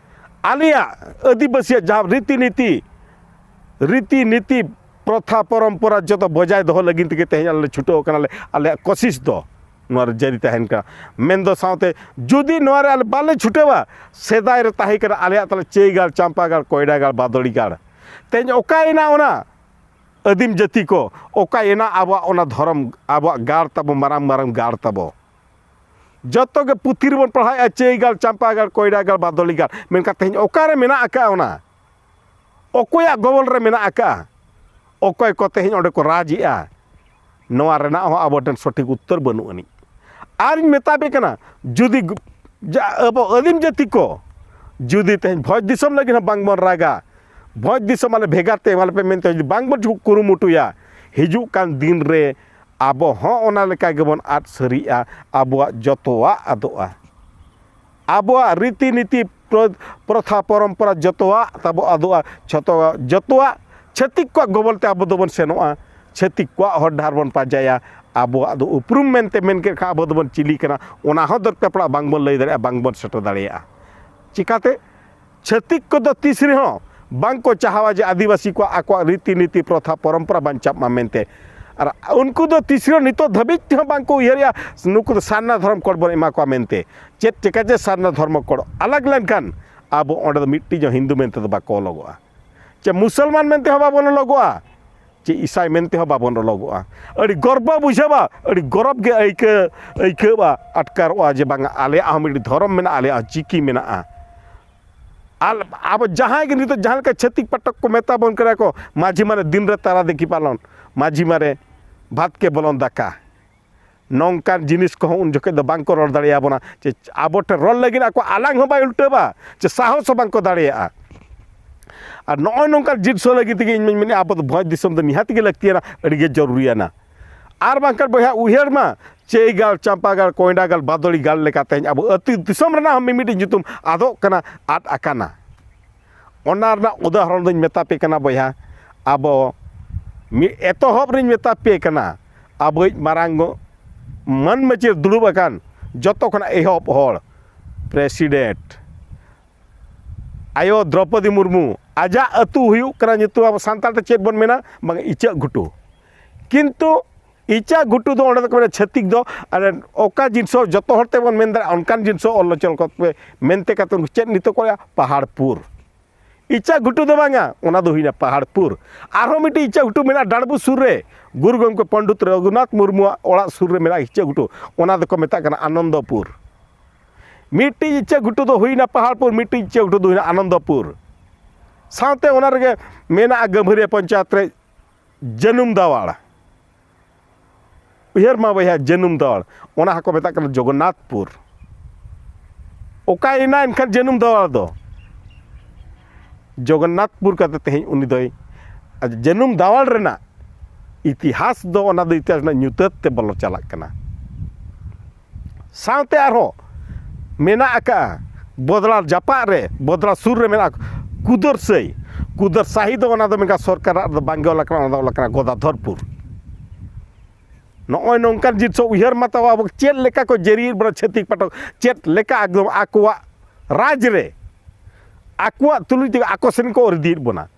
ᱟᱞᱮᱭᱟᱜ ᱟᱹᱫᱤᱵᱟᱹᱥᱤᱭᱟᱜ ᱡᱟᱦᱟᱸ ᱨᱤᱛᱤ ᱱᱤᱛᱤ, ᱨᱤᱛᱤ ᱱᱤᱛᱤ, ᱯᱨᱚᱛᱷᱟ ᱯᱚᱨᱚᱢᱯᱚᱨᱟ ᱡᱚᱛᱚ ᱵᱚᱡᱟᱭ ᱫᱚᱦᱚ ᱞᱟᱹᱜᱤᱫ ᱛᱮᱜᱮ ᱛᱮᱦᱮᱧ ᱟᱞᱮ ᱞᱮ ᱪᱷᱩᱴᱟᱹᱣ ᱠᱟᱱᱟᱞᱮ᱾ ᱟᱞᱮᱭᱟᱜ ᱠᱚᱥᱤᱥ ᱫᱚ ᱱᱚᱣᱟ ᱨᱮ ᱡᱟᱹᱨᱤ ᱛᱟᱦᱮᱱ ᱠᱟᱱᱟ᱾ ᱢᱮᱱᱫᱚ ᱥᱟᱶᱛᱮ ᱡᱩᱫᱤ ᱱᱚᱣᱟ ᱨᱮ ᱟᱞᱮ ᱵᱟᱞᱮ ᱪᱷᱩᱴᱟᱹᱣᱟ, ᱥᱮᱫᱟᱭ ᱨᱮ ᱛᱟᱦᱮᱸ ᱠᱟᱱᱟ ᱟᱞᱮᱭᱟᱜ ᱛᱟᱞᱮ ᱪᱟᱹᱭ ᱜᱟᱲ, ᱪᱟᱢᱯᱟ ᱜᱟᱲ, ᱠᱚᱭᱰᱟ ᱜᱟᱲ, ᱵᱟᱫᱚᱲᱤ ᱜᱟᱲ, ᱛᱮᱦᱮᱧ ᱚᱠᱟᱭᱮᱱᱟ ᱚᱱᱟ ᱟᱹᱫᱤᱢ ᱡᱟᱹᱛᱤ ᱠᱚ? ᱚᱠᱟᱭᱮᱱᱟ ᱟᱵᱚᱣᱟᱜ ᱚᱱᱟ ᱫᱷᱚᱨᱚᱢ, ᱟᱵᱚᱣᱟᱜ ᱜᱟᱲ ᱛᱟᱵᱚ, ᱢᱟᱨᱟᱝ ᱢᱟᱨᱟᱝ ᱜᱟᱲ ᱛᱟᱵᱚ? ᱡᱚᱛᱚ ᱜᱮ ᱯᱩᱛᱷᱤ ᱨᱮᱵᱚᱱ ᱯᱟᱲᱦᱟᱣᱮᱫᱼᱟ, ᱪᱟᱹᱭ ᱜᱟᱲ, ᱪᱟᱢᱯᱟ ᱜᱟᱲ, ᱠᱚᱭᱰᱟ ᱜᱟᱲ, ᱵᱟᱫᱚᱞᱤ ᱜᱟᱲ, ᱢᱮᱱᱠᱷᱟᱱ ᱛᱮᱦᱮᱧ ᱚᱠᱟᱨᱮ ᱢᱮᱱᱟᱜ ᱟᱠᱟᱫᱼᱟ ᱚᱱᱟ? ᱚᱠᱚᱭᱟᱜ ᱜᱚᱵᱚᱞ ᱨᱮ ᱢᱮᱱᱟᱜ ᱟᱠᱟᱫᱼᱟ? ᱚᱠᱚᱭ ᱠᱚ ᱛᱮᱦᱮᱧ ᱚᱸᱰᱮ ᱠᱚ ᱨᱟᱡᱽ ᱮᱫᱼᱟ? ᱱᱚᱣᱟ ᱨᱮᱱᱟᱜ ᱦᱚᱸ ᱟᱵᱚ ᱴᱷᱮᱱ ᱥᱚᱴᱷᱤᱠ ᱩᱛᱛᱚᱨ ᱵᱟᱹᱱᱩᱜ ᱟᱹᱱᱤᱡ᱾ ᱟᱨᱤᱧ ᱢᱮᱛᱟ ᱯᱮ ᱠᱟᱱᱟ, ᱡᱩᱫᱤ ᱜᱩ- ᱡᱟ- ᱟᱵᱚ ᱟᱹᱫᱤᱢ ᱡᱟᱹᱛᱤ ᱠᱚ ᱡᱩᱫᱤ ᱛᱮᱦᱮᱧ ᱵᱷᱚᱸᱡᱽ ᱫᱤᱥᱚᱢ ᱞᱟᱹᱜᱤᱫ ᱦᱚᱸ ᱵᱟᱝ ᱵᱚᱱ ᱨᱟᱜᱟ, ᱵᱷᱚᱸᱡᱽ ᱫᱤᱥᱚᱢ ᱟᱞᱮ ᱵᱷᱮᱜᱟᱨ ᱛᱮ ᱮᱢᱟ ᱞᱮᱯᱮ ᱢᱮᱱᱛᱮ ᱡᱩᱫᱤ ᱵᱟᱝ ᱵᱚᱱ ᱠᱩᱨᱩᱢᱩᱴᱩᱭᱟ, ᱦᱤᱡᱩᱜ ᱠᱟᱱ ᱫᱤᱱ ᱨᱮ ᱟᱵᱚ ᱦᱚᱸ ᱚᱱᱟ ᱞᱮᱠᱟ ᱜᱮᱵᱚᱱ ᱟᱫ ᱥᱟᱹᱨᱤᱜᱼᱟ᱾ ᱟᱵᱚᱣᱟᱜ ᱡᱚᱛᱚᱣᱟᱜ ᱟᱫᱚᱜᱼᱟ᱾ ᱟᱵᱚᱣᱟᱜ ᱨᱤᱛᱤ ᱱᱤᱛᱤ ᱯᱨᱚ- ᱯᱨᱚᱛᱷᱟ ᱯᱚᱨᱚᱢᱯᱚᱨᱟ ᱡᱚᱛᱚᱣᱟᱜ ᱛᱟᱵᱚ ᱟᱫᱚᱜᱼᱟ᱾ ᱡᱚᱛᱚ ᱡᱚᱛᱚᱣᱟᱜ ᱪᱷᱟᱹᱛᱤᱠ ᱠᱚᱣᱟᱜ ᱜᱚᱵᱚᱞ ᱛᱮ ᱟᱵᱚ ᱫᱚᱵᱚᱱ ᱥᱮᱱᱚᱜᱼᱟ᱾ ᱪᱷᱟᱹᱛᱤᱠ ᱠᱚᱣᱟᱜ ᱦᱚᱨ ᱰᱟᱦᱟᱨ ᱵᱚᱱ ᱯᱟᱸᱡᱟᱭᱟ᱾ ᱟᱵᱚᱣᱟᱜ ᱫᱚ ᱩᱯᱨᱩᱢ ᱢᱮᱱᱛᱮ ᱢᱮᱱ ᱠᱮᱫ ᱠᱷᱟᱱ ᱟᱵᱚ ᱫᱚᱵᱚᱱ ᱪᱤᱞᱤ ᱠᱟᱱᱟ, ᱚᱱᱟ ᱦᱚᱸ ᱫᱚᱨᱠᱟᱨ ᱯᱟᱲᱟᱜ ᱵᱟᱝ ᱵᱚᱱ ᱞᱟᱹᱭ ᱫᱟᱲᱮᱭᱟᱜᱼᱟ, ᱵᱟᱝ ᱵᱚᱱ ᱥᱮᱴᱮᱨ ᱫᱟᱲᱮᱭᱟᱜᱼᱟ᱾ ᱪᱤᱠᱟᱛᱮ? ᱪᱷᱟᱹᱛᱤᱠ ᱠᱚᱫᱚ ᱛᱤᱥ ᱨᱮᱦᱚᱸ ᱵᱟᱝ ᱠᱚ ᱪᱟᱦᱟᱣᱟ ᱡᱮ ᱟᱹᱫᱤᱵᱟᱹᱥᱤ ᱠᱚᱣᱟᱜ ᱟᱠᱚᱣᱟᱜ ᱨᱤᱛᱤ ᱱᱤᱛᱤ ᱯᱨᱚᱛᱷᱟ ᱯᱚᱨᱚᱢᱯᱚᱨᱟ ᱵᱟᱧᱪᱟᱜ ᱢᱟ ᱢᱮᱱᱛᱮ᱾ ᱟᱨ ᱩᱱᱠᱩ ᱫᱚ ᱛᱤᱥ ᱨᱮᱦᱚᱸ ᱱᱤᱛᱚᱜ ᱫᱷᱟᱹᱵᱤᱡ ᱛᱮᱦᱚᱸ ᱵᱟᱝ ᱠᱚ ᱩᱭᱦᱟᱹᱨᱮᱜᱼᱟ ᱱᱩᱠᱩ ᱫᱚ ᱥᱟᱨᱱᱟ ᱫᱷᱚᱨᱚᱢ ᱠᱳᱰ ᱵᱚᱱ ᱮᱢᱟ ᱠᱚᱣᱟ ᱢᱮᱱᱛᱮ᱾ ᱪᱮᱫ ᱪᱮᱠᱟ ᱪᱮ ᱥᱟᱨᱱᱟ ᱫᱷᱚᱨᱢᱚ ᱠᱳᱰ ᱟᱞᱟᱜᱽ ᱞᱮᱱᱠᱷᱟᱱ ᱟᱵᱚ ᱚᱸᱰᱮ ᱫᱚ ᱢᱤᱫᱴᱤᱡ ᱦᱚᱸ ᱦᱤᱱᱫᱩ ᱢᱮᱱᱛᱮ ᱫᱚ ᱵᱟᱠᱚ ᱚᱞᱚᱜᱚᱜᱼᱟ, ᱪᱮ ᱢᱩᱥᱚᱞᱢᱟᱱ ᱢᱮᱱᱛᱮ ᱦᱚᱸ ᱵᱟᱵᱚᱱ ᱚᱞᱚᱜᱚᱜᱼᱟ, ᱪᱮ ᱤᱥᱟᱭ ᱢᱮᱱᱛᱮ ᱦᱚᱸ ᱵᱟᱵᱚᱱ ᱚᱞᱚᱜᱚᱜᱼᱟ᱾ ᱟᱹᱰᱤ ᱜᱚᱨᱵᱚ ᱵᱩᱡᱷᱟᱹᱣᱟ, ᱟᱹᱰᱤ ᱜᱚᱨᱚᱵᱽ ᱜᱮ ᱟᱹᱭᱠᱟᱹ- ᱟᱹᱭᱠᱟᱹᱣᱟ, ᱟᱴᱠᱟᱨᱚᱜᱼᱟ ᱡᱮ ᱵᱟᱝᱟ ᱟᱞᱮᱭᱟᱜ ᱦᱚᱸ ᱢᱤᱫᱴᱤᱡ ᱫᱷᱚᱨᱚᱢ ᱢᱮᱱᱟᱜᱼᱟ, ᱟᱞᱮᱭᱟᱜ ᱦᱚᱸ ᱪᱤᱠᱤ ᱢᱮᱱᱟᱜᱼᱟ᱾ ᱟᱨ ᱟᱵᱚ ᱡᱟᱦᱟᱸᱭ ᱜᱮ ᱱᱤᱛᱚᱜ ᱡᱟᱦᱟᱸ ᱞᱮᱠᱟ ᱪᱷᱟᱹᱛᱤᱠ ᱯᱟᱴᱚᱠ ᱠᱚ ᱢᱮᱛᱟ ᱵᱚᱱ ᱠᱟᱱᱟ ᱠᱚ, ᱢᱟᱹᱡᱷᱤ ᱢᱟᱱᱮ ᱫᱤᱱ ᱨᱮ ᱛᱟᱨᱟ ᱫᱮᱠᱷᱤ ᱯᱟᱞᱚᱱ, ᱢᱟᱹᱡᱷᱤ ᱢᱟᱱᱮ ᱵᱷᱟᱛ ᱠᱮ ᱵᱚᱞᱚᱱ ᱫᱟᱠᱟ, ᱱᱚᱝᱠᱟᱱ ᱡᱤᱱᱤᱥ ᱠᱚᱦᱚᱸ ᱩᱱ ᱡᱚᱠᱷᱮᱡ ᱫᱚ ᱵᱟᱝ ᱠᱚ ᱨᱚᱲ ᱫᱟᱲᱮᱭᱟᱵᱚᱱᱟ᱾ ᱪᱮ ᱟᱵᱚ ᱴᱷᱮᱱ ᱨᱚᱲ ᱞᱟᱹᱜᱤᱫ ᱟᱠᱚ ᱟᱞᱟᱝ ᱦᱚᱸ ᱵᱟᱭ ᱩᱞᱴᱟᱹᱣᱟ, ᱪᱮ ᱥᱟᱦᱚᱥ ᱦᱚᱸ ᱵᱟᱝ ᱠᱚ ᱫᱟᱲᱮᱭᱟᱜᱼᱟ᱾ ᱟᱨ ᱱᱚᱜᱼᱚᱭ ᱱᱚᱝᱠᱟᱱ ᱡᱤᱱᱤᱥ ᱦᱚᱸ ᱞᱟᱹᱜᱤᱫ ᱛᱮᱜᱮ ᱤᱧ ᱢᱟᱧ ᱢᱮᱱᱮᱫᱼᱟ, ᱟᱵᱚ ᱫᱚ ᱵᱷᱚᱸᱡᱽ ᱫᱤᱥᱚᱢ ᱫᱚ ᱱᱤᱦᱟᱹᱛ ᱜᱮ ᱞᱟᱹᱠᱛᱤᱭᱟᱱᱟ, ᱟᱹᱰᱤ ᱜᱮ ᱡᱚᱨᱩᱨᱤᱭᱟᱱᱟ᱾ ᱟᱨ ᱵᱟᱝᱠᱷᱟᱱ ᱵᱚᱭᱦᱟ ᱩᱭᱦᱟᱹᱨ ᱢᱟ, ᱪᱟᱹᱭᱜᱟᱲ, ᱪᱟᱢᱯᱟᱜᱟᱲ, ᱠᱚᱭᱰᱟᱜᱟᱲ, ᱵᱟᱫᱚᱲᱤᱜᱟᱲ ᱞᱮᱠᱟ ᱛᱮᱦᱮᱧ ᱟᱵᱚ ᱟᱹᱛᱩ ᱫᱤᱥᱚᱢ ᱨᱮᱱᱟᱜ ᱦᱚᱸ ᱢᱤᱢᱤᱫᱴᱤᱡ ᱧᱩᱛᱩᱢ ᱟᱫᱚᱜ ᱠᱟᱱᱟ, ᱟᱫ ᱟᱠᱟᱱᱟ᱾ ᱚᱱᱟ ᱨᱮᱱᱟᱜ ᱩᱫᱟᱦᱚᱨᱚᱱ ᱫᱚᱧ ᱢᱮᱛᱟ ᱯᱮ ᱠᱟᱱᱟ ᱵᱚᱭᱦᱟ, ᱟᱵᱚ ᱢᱤᱫ ᱮᱛᱚᱦᱚᱵ ᱨᱤᱧ ᱢᱮᱛᱟ ᱯᱮ ᱠᱟᱱᱟ, ᱟᱵᱚᱭᱤᱡ ᱢᱟᱨᱟᱝ ᱜᱚ- ᱢᱟᱹᱱ ᱢᱟᱹᱪᱤ ᱨᱮ ᱫᱩᱲᱩᱵ ᱟᱠᱟᱱ ᱡᱚᱛᱚ ᱠᱷᱚᱱᱟᱜ ᱮᱦᱚᱵ ᱦᱚᱲ, ᱯᱨᱮᱥᱤᱰᱮᱱᱴ, ᱟᱭᱳ ᱫᱨᱚᱯᱚᱫᱤ ᱢᱩᱨᱢᱩ, ᱟᱡᱟᱜ ᱟᱹᱛᱩ ᱦᱩᱭᱩᱜ ᱠᱟᱱᱟ ᱧᱩᱛᱩᱢ, ᱟᱵᱚ ᱥᱟᱱᱛᱟᱲ ᱛᱮ ᱪᱮᱫ ᱵᱚᱱ ᱢᱮᱱᱟ? ᱵᱟᱝ, ᱤᱪᱟᱹᱜ ᱜᱷᱩᱴᱩ᱾ ᱠᱤᱱᱛᱩ ᱤᱪᱟᱹᱜ ᱜᱷᱩᱴᱩ ᱫᱚ ᱚᱸᱰᱮ ᱫᱚᱠᱚ ᱢᱮᱱᱟ ᱪᱷᱟᱹᱛᱤᱠ ᱫᱚ, ᱟᱨ ᱚᱠᱟ ᱡᱤᱱᱤᱥ ᱦᱚᱸ ᱡᱚᱛᱚ ᱦᱚᱲ ᱛᱮᱵᱚᱱ ᱢᱮᱱ ᱫᱟᱲᱮᱭᱟᱜᱼᱟ ᱚᱱᱠᱟᱱ ᱡᱤᱱᱤᱥ ᱦᱚᱸ ᱚᱞ ᱦᱚᱪᱚ ᱠᱚ ᱯᱮ ᱢᱮᱱᱛᱮ ᱠᱟᱛᱮ ᱩᱱᱠᱩ ᱪᱮᱫ ᱱᱤᱛᱚᱜ ᱠᱚ ᱞᱟᱹᱭᱟ? ᱯᱟᱦᱟᱲᱯᱩᱨ᱾ ᱤᱪᱟᱹᱜ ᱜᱷᱩᱴᱩ ᱫᱚ ᱵᱟᱝᱟ, ᱚᱱᱟ ᱫᱚ ᱦᱩᱭᱱᱟ ᱯᱟᱦᱟᱲᱯᱩᱨ᱾ ᱟᱨᱦᱚᱸ ᱢᱤᱫᱴᱤᱡ ᱤᱪᱟᱹᱜ ᱜᱷᱩᱴᱩ ᱢᱮᱱᱟᱜᱼᱟ ᱰᱟᱸᱰᱵᱩ ᱥᱩᱨ ᱨᱮ, ᱜᱩᱨᱩ ᱜᱚᱢᱠᱮ ᱯᱚᱱᱰᱤᱛ ᱨᱚᱜᱷᱩᱱᱟᱛᱷ ᱢᱩᱨᱢᱩᱣᱟᱜ ᱚᱲᱟᱜ ᱥᱩᱨ ᱨᱮ ᱢᱮᱱᱟᱜᱼᱟ ᱤᱪᱟᱹᱜ ᱜᱷᱩᱴᱩ, ᱚᱱᱟ ᱫᱚᱠᱚ ᱢᱮᱛᱟᱜ ᱠᱟᱱᱟ ᱟᱱᱚᱱᱫᱚᱯᱩᱨ᱾ ᱢᱤᱫᱴᱤᱡ ᱤᱪᱟᱹᱜ ᱜᱷᱩᱴᱩ ᱫᱚ ᱦᱩᱭᱱᱟ ᱯᱟᱦᱟᱲᱯᱩᱨ, ᱢᱤᱫᱴᱤᱡ ᱤᱪᱟᱹᱜ ᱜᱷᱩᱴᱩ ᱫᱚ ᱦᱩᱭᱱᱟ ᱟᱱᱚᱱᱫᱚᱯᱩᱨ᱾ ᱥᱟᱶᱛᱮ ᱚᱱᱟ ᱨᱮᱜᱮ ᱢᱮᱱᱟᱜᱼᱟ ᱜᱟᱹᱢᱵᱷᱟᱹᱨᱤᱭᱟᱹ ᱯᱚᱧᱪᱟᱭᱮᱛ ᱨᱮ ᱡᱟᱹᱱᱩᱢ ᱫᱟᱣᱟᱲ᱾ ᱩᱭᱦᱟᱹᱨ ᱢᱟ ᱵᱚᱭᱦᱟ, ᱡᱟᱹᱱᱩᱢ ᱫᱟᱣᱟᱲ, ᱚᱱᱟ ᱦᱚᱸᱠᱚ ᱢᱮᱛᱟᱜ ᱠᱟᱱᱟ ᱡᱚᱜᱚᱱᱱᱟᱛᱷᱯᱩᱨ᱾ ᱚᱠᱟᱭᱮᱱᱟ ᱮᱱᱠᱷᱟᱱ ᱡᱟᱹᱱᱩᱢ ᱫᱟᱣᱟᱲ ᱫᱚ? ᱡᱚᱜᱚᱱᱱᱟᱛᱷᱯᱩᱨ ᱠᱟᱛᱮ ᱛᱮᱦᱮᱧ ᱩᱱᱤ ᱫᱚᱭ, ᱡᱟᱹᱱᱩᱢ ᱫᱟᱣᱟᱲ ᱨᱮᱱᱟᱜ ᱤᱛᱤᱦᱟᱥ ᱫᱚ, ᱚᱱᱟ ᱫᱚ ᱤᱛᱤᱦᱟᱥ ᱨᱮᱱᱟᱜ ᱧᱩᱛᱟᱹᱛ ᱛᱮ ᱵᱚᱞᱚ ᱪᱟᱞᱟᱜ ᱠᱟᱱᱟ᱾ ᱥᱟᱶᱛᱮ ᱟᱨᱦᱚᱸ ᱢᱮᱱᱟᱜ ᱟᱠᱟᱫᱼᱟ ᱵᱚᱫᱽᱲᱟ ᱡᱟᱯᱟᱜ ᱨᱮ, ᱵᱚᱫᱽᱲᱟ ᱥᱩᱨ ᱨᱮ ᱢᱮᱱᱟᱜ ᱠᱩᱫᱟᱹᱨ ᱥᱟᱹᱭ᱾ ᱠᱩᱫᱟᱹᱨ ᱥᱟᱹᱦᱤ ᱫᱚ ᱚᱱᱟ ᱫᱚ ᱢᱮᱱᱠᱷᱟᱱ ᱥᱚᱨᱠᱟᱨᱟᱜ ᱫᱚ ᱵᱟᱝᱜᱮ ᱚᱞ ᱟᱠᱟᱱᱟ, ᱚᱱᱟ ᱫᱚ ᱚᱞ ᱟᱠᱟᱱᱟ ᱜᱚᱫᱟᱫᱷᱚᱨᱯᱩᱨ᱾ ᱱᱚᱜᱼᱚᱭ ᱱᱚᱝᱠᱟᱱ ᱡᱤᱱᱤᱥ ᱩᱭᱦᱟᱹᱨ ᱢᱟ ᱛᱟᱵᱚ, ᱟᱵᱚ ᱪᱮᱫ ᱞᱮᱠᱟ ᱠᱚ ᱡᱟᱹᱨᱤᱭᱮᱫ ᱵᱚᱱᱟ ᱪᱷᱟᱹᱛᱤᱠ ᱯᱟᱴᱚᱠ, ᱪᱮᱫ ᱞᱮᱠᱟ ᱮᱠᱫᱚᱢ ᱟᱠᱚᱣᱟᱜ ᱨᱟᱡᱽ ᱨᱮ, ᱟᱠᱚᱣᱟᱜ ᱛᱩᱞᱩᱡ ᱛᱮᱜᱮ ᱟᱠᱚ ᱥᱮᱱ ᱠᱚ ᱚᱨ ᱤᱫᱤᱭᱮᱫ ᱵᱚᱱᱟ᱾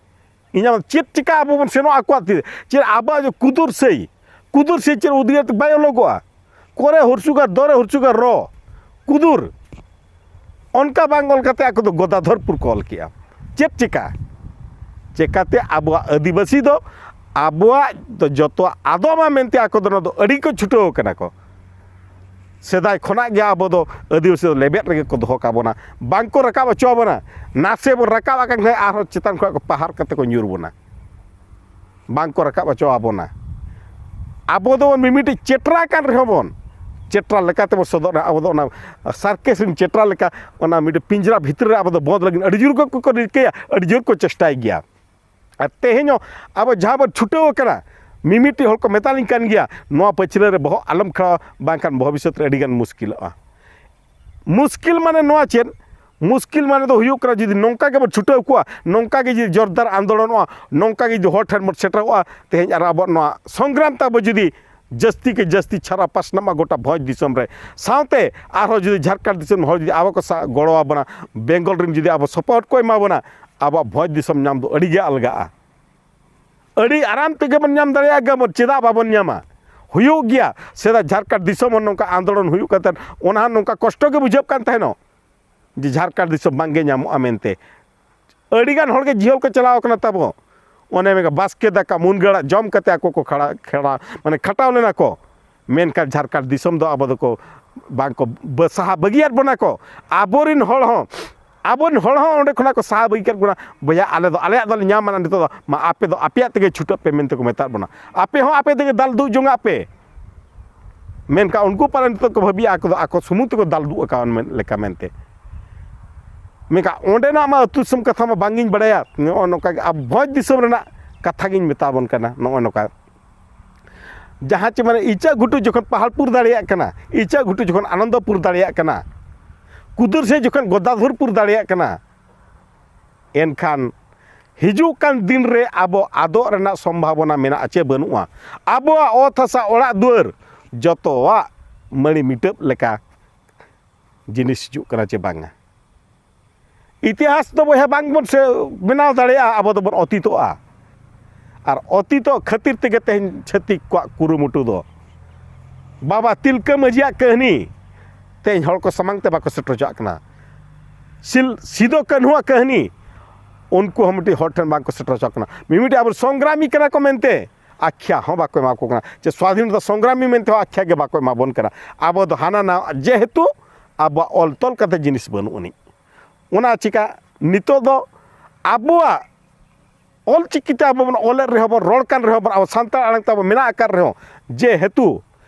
ᱤᱧᱟᱹᱜ ᱪᱮᱫ ᱪᱤᱠᱟ ᱟᱵᱚ ᱵᱚᱱ ᱥᱮᱱᱚᱜᱼᱟ ᱟᱠᱚᱣᱟᱜ ᱛᱤ? ᱪᱮᱫ ᱟᱵᱚᱣᱟᱜ ᱡᱮ ᱠᱩᱫᱩᱨ ᱥᱟᱹᱭ, ᱠᱩᱫᱩᱨ ᱥᱟᱹᱭ ᱪᱮᱫ ᱩᱫᱽᱜᱟᱹᱨ ᱛᱮ ᱵᱟᱭ ᱚᱞᱚᱜᱚᱜᱼᱟ? ᱠᱚᱨᱮ ᱦᱩᱨᱥᱩᱜᱟ, ᱫᱚᱨᱮ ᱦᱩᱨᱥᱩᱜᱟ, ᱨᱚ, ᱠᱩᱫᱩᱨ᱾ ᱚᱱᱠᱟ ᱵᱟᱝ ᱚᱞ ᱠᱟᱛᱮ ᱟᱠᱚ ᱫᱚ ᱜᱚᱫᱟᱫᱷᱚᱨᱯᱩᱨ ᱠᱚ ᱚᱞ ᱠᱮᱜᱼᱟ᱾ ᱪᱮᱫ ᱪᱤᱠᱟ? ᱪᱮᱠᱟᱛᱮ ᱟᱵᱚᱣᱟᱜ ᱟᱹᱫᱤᱵᱟᱹᱥᱤ ᱫᱚ ᱟᱵᱚᱣᱟᱜ ᱫᱚ ᱡᱚᱛᱚᱣᱟᱜ ᱟᱫᱚᱜ ᱢᱟ ᱢᱮᱱᱛᱮ ᱟᱠᱚ ᱫᱚ ᱱᱚᱣᱟ ᱫᱚ ᱟᱹᱰᱤ ᱠᱚ ᱪᱷᱩᱴᱟᱹᱣ ᱠᱟᱱᱟ ᱠᱚ᱾ ᱥᱮᱫᱟᱭ ᱠᱷᱚᱱᱟᱜ ᱜᱮ ᱟᱵᱚ ᱫᱚ ᱟᱹᱫᱤᱵᱟᱹᱥᱤ ᱫᱚ ᱞᱮᱵᱮᱫ ᱨᱮᱜᱮ ᱠᱚ ᱫᱚᱦᱚ ᱠᱟᱵᱚᱱᱟ, ᱵᱟᱝ ᱠᱚ ᱨᱟᱠᱟᱵ ᱦᱚᱪᱚ ᱟᱵᱚᱱᱟ᱾ ᱱᱟᱥᱮ ᱵᱚᱱ ᱨᱟᱠᱟᱵ ᱟᱠᱟᱱ ᱠᱷᱟᱱ ᱟᱨᱦᱚᱸ ᱪᱮᱛᱟᱱ ᱠᱷᱚᱱᱟᱜ ᱠᱚ ᱯᱟᱦᱟᱨ ᱠᱟᱛᱮ ᱠᱚ ᱧᱩᱨ ᱵᱚᱱᱟ, ᱵᱟᱝ ᱠᱚ ᱨᱟᱠᱟᱵ ᱦᱚᱪᱚ ᱟᱵᱚᱱᱟ᱾ ᱟᱵᱚ ᱫᱚ ᱢᱤᱢᱤᱫᱴᱤᱡ ᱪᱮᱴᱨᱟ ᱠᱟᱱ ᱨᱮᱦᱚᱸ ᱵᱚᱱ, ᱪᱮᱴᱨᱟ ᱞᱮᱠᱟ ᱛᱮᱵᱚᱱ ᱥᱚᱫᱚᱨᱟ᱾ ᱟᱵᱚ ᱫᱚ ᱚᱱᱟ ᱥᱟᱨᱠᱮᱥ ᱨᱮᱱ ᱪᱮᱴᱨᱟ ᱞᱮᱠᱟ ᱚᱱᱟ ᱢᱤᱫᱴᱤᱡ ᱯᱤᱸᱡᱽᱨᱟ ᱵᱷᱤᱛᱨᱤ ᱨᱮ ᱟᱵᱚ ᱫᱚ ᱵᱚᱸᱫᱽ ᱞᱟᱹᱜᱤᱫ ᱟᱹᱰᱤ ᱡᱳᱨ ᱠᱚ, ᱠᱚ ᱨᱤᱠᱟᱹᱭᱟ, ᱟᱹᱰᱤ ᱡᱳᱨ ᱠᱚ ᱪᱮᱥᱴᱟᱭ ᱜᱮᱭᱟ᱾ ᱟᱨ ᱛᱮᱦᱮᱧ ᱦᱚᱸ ᱟᱵᱚ ᱡᱟᱦᱟᱸ ᱵᱚᱱ ᱪᱷᱩᱴᱟᱹᱣ ᱟᱠᱟᱱᱟ, ᱢᱤᱢᱤᱫᱴᱤᱡ ᱦᱚᱲ ᱠᱚ ᱢᱮᱛᱟᱞᱤᱧ ᱠᱟᱱ ᱜᱮᱭᱟ, "ᱱᱚᱣᱟ ᱯᱟᱹᱪᱷᱞᱟᱹ ᱨᱮ ᱵᱚᱦᱚᱜ ᱟᱞᱚᱢ ᱠᱷᱟᱲᱟᱣᱟ, ᱵᱟᱝᱠᱷᱟᱱ ᱵᱷᱚᱵᱤᱥᱥᱚᱛ ᱨᱮ ᱟᱹᱰᱤᱜᱟᱱ ᱢᱩᱥᱠᱤᱞᱚᱜᱼᱟ᱾" ᱢᱩᱥᱠᱤᱞ ᱢᱟᱱᱮ ᱱᱚᱣᱟ ᱪᱮᱫ? ᱢᱩᱥᱠᱤᱞ ᱢᱟᱱᱮ ᱫᱚ ᱦᱩᱭᱩᱜ ᱠᱟᱱᱟ, ᱡᱩᱫᱤ ᱱᱚᱝᱠᱟ ᱜᱮᱵᱚᱱ ᱪᱷᱩᱴᱟᱹᱣ ᱠᱚᱜᱼᱟ, ᱱᱚᱝᱠᱟ ᱜᱮ ᱡᱩᱫᱤ ᱡᱳᱨᱫᱟᱨ ᱟᱱᱫᱳᱞᱚᱱᱚᱜᱼᱟ, ᱱᱚᱝᱠᱟ ᱜᱮ ᱡᱩᱫᱤ ᱦᱚᱲ ᱴᱷᱮᱱ ᱵᱚᱱ ᱥᱮᱴᱮᱨᱚᱜᱼᱟ, ᱛᱮᱦᱮᱧ ᱟᱨ ᱟᱵᱚᱣᱟᱜ ᱱᱚᱣᱟ ᱥᱚᱝᱜᱨᱟᱢ ᱛᱟᱵᱚ ᱡᱩᱫᱤ ᱡᱟᱹᱥᱛᱤ ᱠᱮ ᱡᱟᱹᱥᱛᱤ ᱪᱷᱟᱨᱟ ᱯᱟᱥᱱᱟᱜ ᱢᱟ ᱜᱚᱴᱟ ᱵᱷᱚᱸᱡᱽ ᱫᱤᱥᱚᱢ ᱨᱮ, ᱥᱟᱶᱛᱮ ᱟᱨᱦᱚᱸ ᱡᱩᱫᱤ ᱡᱷᱟᱲᱠᱷᱚᱸᱰ ᱫᱤᱥᱚᱢ ᱦᱚᱲ ᱡᱩᱫᱤ ᱟᱵᱚ ᱠᱚ ᱥᱟ-, ᱜᱚᱲᱚ ᱟᱵᱚᱱᱟ, ᱵᱮᱝᱜᱚᱞ ᱨᱮᱱ ᱡᱩᱫᱤ ᱟᱵᱚ ᱥᱟᱯᱳᱨᱴ ᱠᱚ ᱮᱢᱟ ᱵᱚᱱᱟ, ᱟᱵᱚᱣᱟᱜ ᱵᱷᱚᱸᱡᱽ ᱫᱤᱥᱚᱢ ᱧᱟᱢ ᱫᱚ ᱟᱹᱰᱤ ᱜᱮ ᱟᱞᱜᱟᱜᱼᱟ᱾ ᱟᱹᱰᱤ ᱟᱨᱟᱢ ᱛᱮᱜᱮ ᱵᱚᱱ ᱧᱟᱢ ᱫᱟᱲᱮᱭᱟᱜ ᱜᱮᱭᱟ ᱵᱚᱱ, ᱪᱮᱫᱟᱜ ᱵᱟᱵᱚᱱ ᱧᱟᱢᱟ? ᱦᱩᱭᱩᱜ ᱜᱮᱭᱟ᱾ ᱥᱮᱫᱟᱭ ᱡᱷᱟᱲᱠᱷᱚᱸᱰ ᱫᱤᱥᱚᱢ ᱦᱚᱸ ᱱᱚᱝᱠᱟ ᱟᱱᱫᱳᱞᱚᱱ ᱦᱩᱭᱩᱜ ᱠᱟᱱ ᱛᱟᱦᱮᱸᱫ, ᱚᱱᱟ ᱦᱚᱸ ᱱᱚᱝᱠᱟ ᱠᱚᱥᱴᱚ ᱜᱮ ᱵᱩᱡᱷᱟᱹᱜ ᱠᱟᱱ ᱛᱟᱦᱮᱱᱚᱜ ᱡᱮ ᱡᱷᱟᱲᱠᱷᱚᱸᱰ ᱫᱤᱥᱚᱢ ᱵᱟᱝᱜᱮ ᱧᱟᱢᱚᱜᱼᱟ ᱢᱮᱱᱛᱮ᱾ ᱟᱹᱰᱤᱜᱟᱱ ᱦᱚᱲᱜᱮ ᱡᱤᱦᱚᱞ ᱠᱚ ᱪᱟᱞᱟᱣ ᱠᱟᱱᱟ ᱛᱟᱵᱚ᱾ ᱚᱱᱮ ᱢᱮᱱᱠᱷᱟᱱ ᱵᱟᱥᱠᱮ ᱫᱟᱠᱟ ᱢᱩᱱᱜᱟᱹ ᱟᱲᱟᱜ ᱡᱚᱢ ᱠᱟᱛᱮ ᱟᱠᱚ ᱠᱚ ᱠᱷᱟᱲᱟ, ᱠᱷᱮᱲᱟ, ᱢᱟᱱᱮ ᱠᱷᱟᱴᱟᱣ ᱞᱮᱱᱟ ᱠᱚ᱾ ᱢᱮᱱᱠᱷᱟᱱ ᱡᱷᱟᱲᱠᱷᱚᱸᱰ ᱫᱤᱥᱚᱢ ᱫᱚ ᱟᱵᱚ ᱫᱚᱠᱚ ᱵᱟᱝ ᱠᱚ ᱵᱟᱹ-, ᱥᱟᱦᱟ ᱵᱟᱹᱜᱤᱭᱟᱫ ᱵᱚᱱᱟ ᱠᱚ᱾ ᱟᱵᱚᱨᱮᱱ ᱦᱚᱲ ᱦᱚᱸ, ᱟᱵᱚᱨᱮᱱ ᱦᱚᱲ ᱦᱚᱸ ᱚᱸᱰᱮ ᱠᱷᱚᱱᱟᱜ ᱠᱚ ᱥᱟᱦᱟ ᱵᱟᱹᱜᱤ ᱠᱟᱫ ᱵᱚᱱᱟ᱾ "ᱵᱚᱭᱦᱟ, ᱟᱞᱮ ᱫᱚ ᱟᱞᱮᱭᱟᱜ ᱫᱚᱞᱮ ᱧᱟᱢᱟ ᱱᱤᱛᱚᱜ ᱫᱚ, ᱢᱟ ᱟᱯᱮ ᱫᱚ ᱟᱯᱮᱭᱟᱜ ᱛᱮᱜᱮ ᱪᱷᱩᱴᱟᱹᱜ ᱯᱮ" ᱢᱮᱱᱛᱮ ᱠᱚ ᱢᱮᱛᱟᱫ ᱵᱚᱱᱟ᱾ ᱟᱯᱮ ᱦᱚᱸ ᱟᱯᱮ ᱛᱮᱜᱮ ᱫᱟᱞ ᱫᱩᱜ ᱡᱚᱝᱟᱜ ᱯᱮ᱾ ᱢᱮᱱᱠᱷᱟᱱ ᱩᱱᱠᱩ ᱯᱟᱞᱮ ᱱᱤᱛᱚᱜ ᱠᱚ ᱵᱷᱟᱹᱵᱤᱭᱟ ᱟᱠᱚ ᱫᱚ ᱟᱠᱚ ᱥᱩᱢᱩᱝ ᱛᱮᱠᱚ ᱫᱟᱞ ᱩᱫᱩᱜ ᱟᱠᱟᱣᱟᱱ ᱢᱮᱱ ᱞᱮᱠᱟ ᱢᱮᱱᱛᱮ᱾ ᱢᱮᱱᱠᱷᱟᱱ ᱚᱸᱰᱮᱱᱟᱜ ᱢᱟ ᱟᱹᱛᱩ ᱫᱤᱥᱚᱢ ᱠᱟᱛᱷᱟ ᱢᱟ ᱵᱟᱝ ᱤᱧ ᱵᱟᱲᱟᱭᱟ᱾ ᱱᱚᱜᱼᱚ ᱱᱚᱝᱠᱟ ᱜᱮ ᱟᱵᱚ ᱵᱷᱚᱸᱡᱽ ᱫᱤᱥᱚᱢ ᱨᱮᱱᱟᱜ ᱠᱟᱛᱷᱟ ᱜᱤᱧ ᱢᱮᱛᱟ ᱵᱚᱱ ᱠᱟᱱᱟ᱾ ᱱᱚᱜᱼᱚ ᱱᱚᱝᱠᱟ ᱡᱟᱦᱟᱸ ᱪᱮ ᱢᱟᱱᱮ ᱤᱪᱟᱹᱜ ᱜᱷᱩᱴᱩ ᱡᱚᱠᱷᱚᱱ ᱯᱟᱦᱟᱲᱯᱩᱨ ᱫᱟᱲᱮᱭᱟᱜ ᱠᱟᱱᱟ, ᱤᱪᱟᱹᱜ ᱜᱷᱩᱴᱩ ᱡᱚᱠᱷᱚᱱ ᱟᱱᱚᱱᱫᱚᱯᱩᱨ ᱫᱟᱲᱮᱭᱟᱜ ᱠᱟᱱᱟ, ᱠᱩᱫᱩᱨ ᱥᱮ ᱡᱚᱠᱷᱚᱱ ᱜᱚᱫᱟᱫᱷᱩᱨᱯᱩᱨ ᱫᱟᱲᱮᱭᱟᱜ ᱠᱟᱱᱟ, ᱮᱱᱠᱷᱟᱱ ᱦᱤᱡᱩᱜ ᱠᱟᱱ ᱫᱤᱱ ᱨᱮ ᱟᱵᱚ ᱟᱫᱚᱜ ᱨᱮᱱᱟᱜ ᱥᱚᱢᱵᱷᱟᱵᱚᱱᱟ ᱢᱮᱱᱟᱜᱼᱟ ᱪᱮ ᱵᱟᱹᱱᱩᱜᱼᱟ? ᱟᱵᱚᱣᱟᱜ ᱚᱛ ᱦᱟᱥᱟ, ᱚᱲᱟᱜ ᱫᱩᱣᱟᱹᱨ, ᱡᱚᱛᱚᱣᱟᱜ ᱢᱟᱹᱲᱤ ᱢᱤᱴᱟᱹᱯ ᱞᱮᱠᱟ ᱡᱤᱱᱤᱥ ᱦᱤᱡᱩᱜ ᱠᱟᱱᱟ ᱪᱮ ᱵᱟᱝᱟ? ᱤᱛᱤᱦᱟᱥ ᱫᱚ ᱵᱚᱭᱦᱟ ᱵᱟᱝ ᱵᱚᱱ ᱥᱮ ᱵᱮᱱᱟᱣ ᱫᱟᱲᱮᱭᱟᱜᱼᱟ, ᱟᱵᱚ ᱫᱚᱵᱚᱱ ᱚᱛᱤᱛᱚᱜᱼᱟ᱾ ᱟᱨ ᱚᱛᱤᱛᱚᱜ ᱠᱷᱟᱹᱛᱤᱨ ᱛᱮᱜᱮ ᱛᱮᱦᱮᱧ ᱪᱷᱟᱹᱛᱤᱠ ᱠᱚᱣᱟᱜ ᱠᱩᱨᱩᱢᱩᱴᱩ ᱫᱚ᱾ ᱵᱟᱵᱟ ᱛᱤᱞᱠᱟᱹ ᱢᱟᱹᱡᱷᱤᱭᱟᱜ ᱠᱟᱹᱦᱱᱤ ᱛᱮᱦᱮᱧ ᱦᱚᱲ ᱠᱚ ᱥᱟᱢᱟᱝ ᱛᱮ ᱵᱟᱠᱚ ᱥᱮᱴᱮᱨ ᱦᱚᱪᱚᱣᱟᱜ ᱠᱟᱱᱟ᱾ ᱥᱤᱞ-, ᱥᱤᱫᱚ ᱠᱟᱹᱱᱦᱩᱣᱟᱜ ᱠᱟᱹᱦᱱᱤ ᱩᱱᱠᱩ ᱦᱚᱸ ᱢᱤᱫᱴᱤᱡ ᱦᱚᱲ ᱴᱷᱮᱱ ᱵᱟᱝ ᱠᱚ ᱥᱮᱴᱮᱨ ᱦᱚᱪᱚᱣᱟᱜ ᱠᱟᱱᱟ᱾ ᱢᱤᱢᱤᱫᱴᱤᱡ ᱟᱵᱚ ᱥᱚᱝᱜᱨᱟᱢᱤ ᱠᱟᱱᱟ ᱠᱚ ᱢᱮᱱᱛᱮ ᱟᱠᱷᱭᱟ ᱦᱚᱸ ᱵᱟᱠᱚ ᱮᱢᱟ ᱠᱚ ᱠᱟᱱᱟ, ᱪᱮ ᱥᱣᱟᱫᱷᱤᱱᱚᱛᱟ ᱥᱚᱝᱜᱨᱟᱢᱤ ᱢᱮᱱᱛᱮ ᱦᱚᱸ ᱟᱠᱷᱭᱟ ᱜᱮ ᱵᱟᱠᱚ ᱮᱢᱟ ᱵᱚᱱ ᱠᱟᱱᱟ᱾ ᱟᱵᱚ ᱫᱚ ᱦᱟᱱᱟ ᱱᱟᱣᱟ, ᱡᱮᱦᱮᱛᱩ ᱟᱵᱚᱣᱟᱜ ᱚᱞ ᱛᱚᱞ ᱠᱟᱛᱮ ᱡᱤᱱᱤᱥ ᱵᱟᱹᱱᱩᱜ ᱟᱹᱱᱤᱡ᱾ ᱚᱱᱟ ᱪᱤᱠᱟ ᱱᱤᱛᱚᱜ ᱫᱚ ᱟᱵᱚᱣᱟᱜ ᱚᱞ ᱪᱤᱠᱤ ᱛᱮ ᱟᱵᱚ ᱵᱚᱱ ᱚᱞᱮᱫ ᱨᱮᱦᱚᱸ ᱵᱚᱱ, ᱨᱚᱲ ᱠᱟᱱ ᱨᱮᱦᱚᱸ ᱵᱚᱱ, ᱟᱵᱚ ᱥᱟᱱᱛᱟᱲ ᱟᱲᱟᱝ ᱛᱟᱵᱚ ᱢᱮᱱᱟᱜ ᱟᱠᱟᱫ ᱨᱮᱦᱚᱸ, ᱡᱮᱦᱮᱛᱩ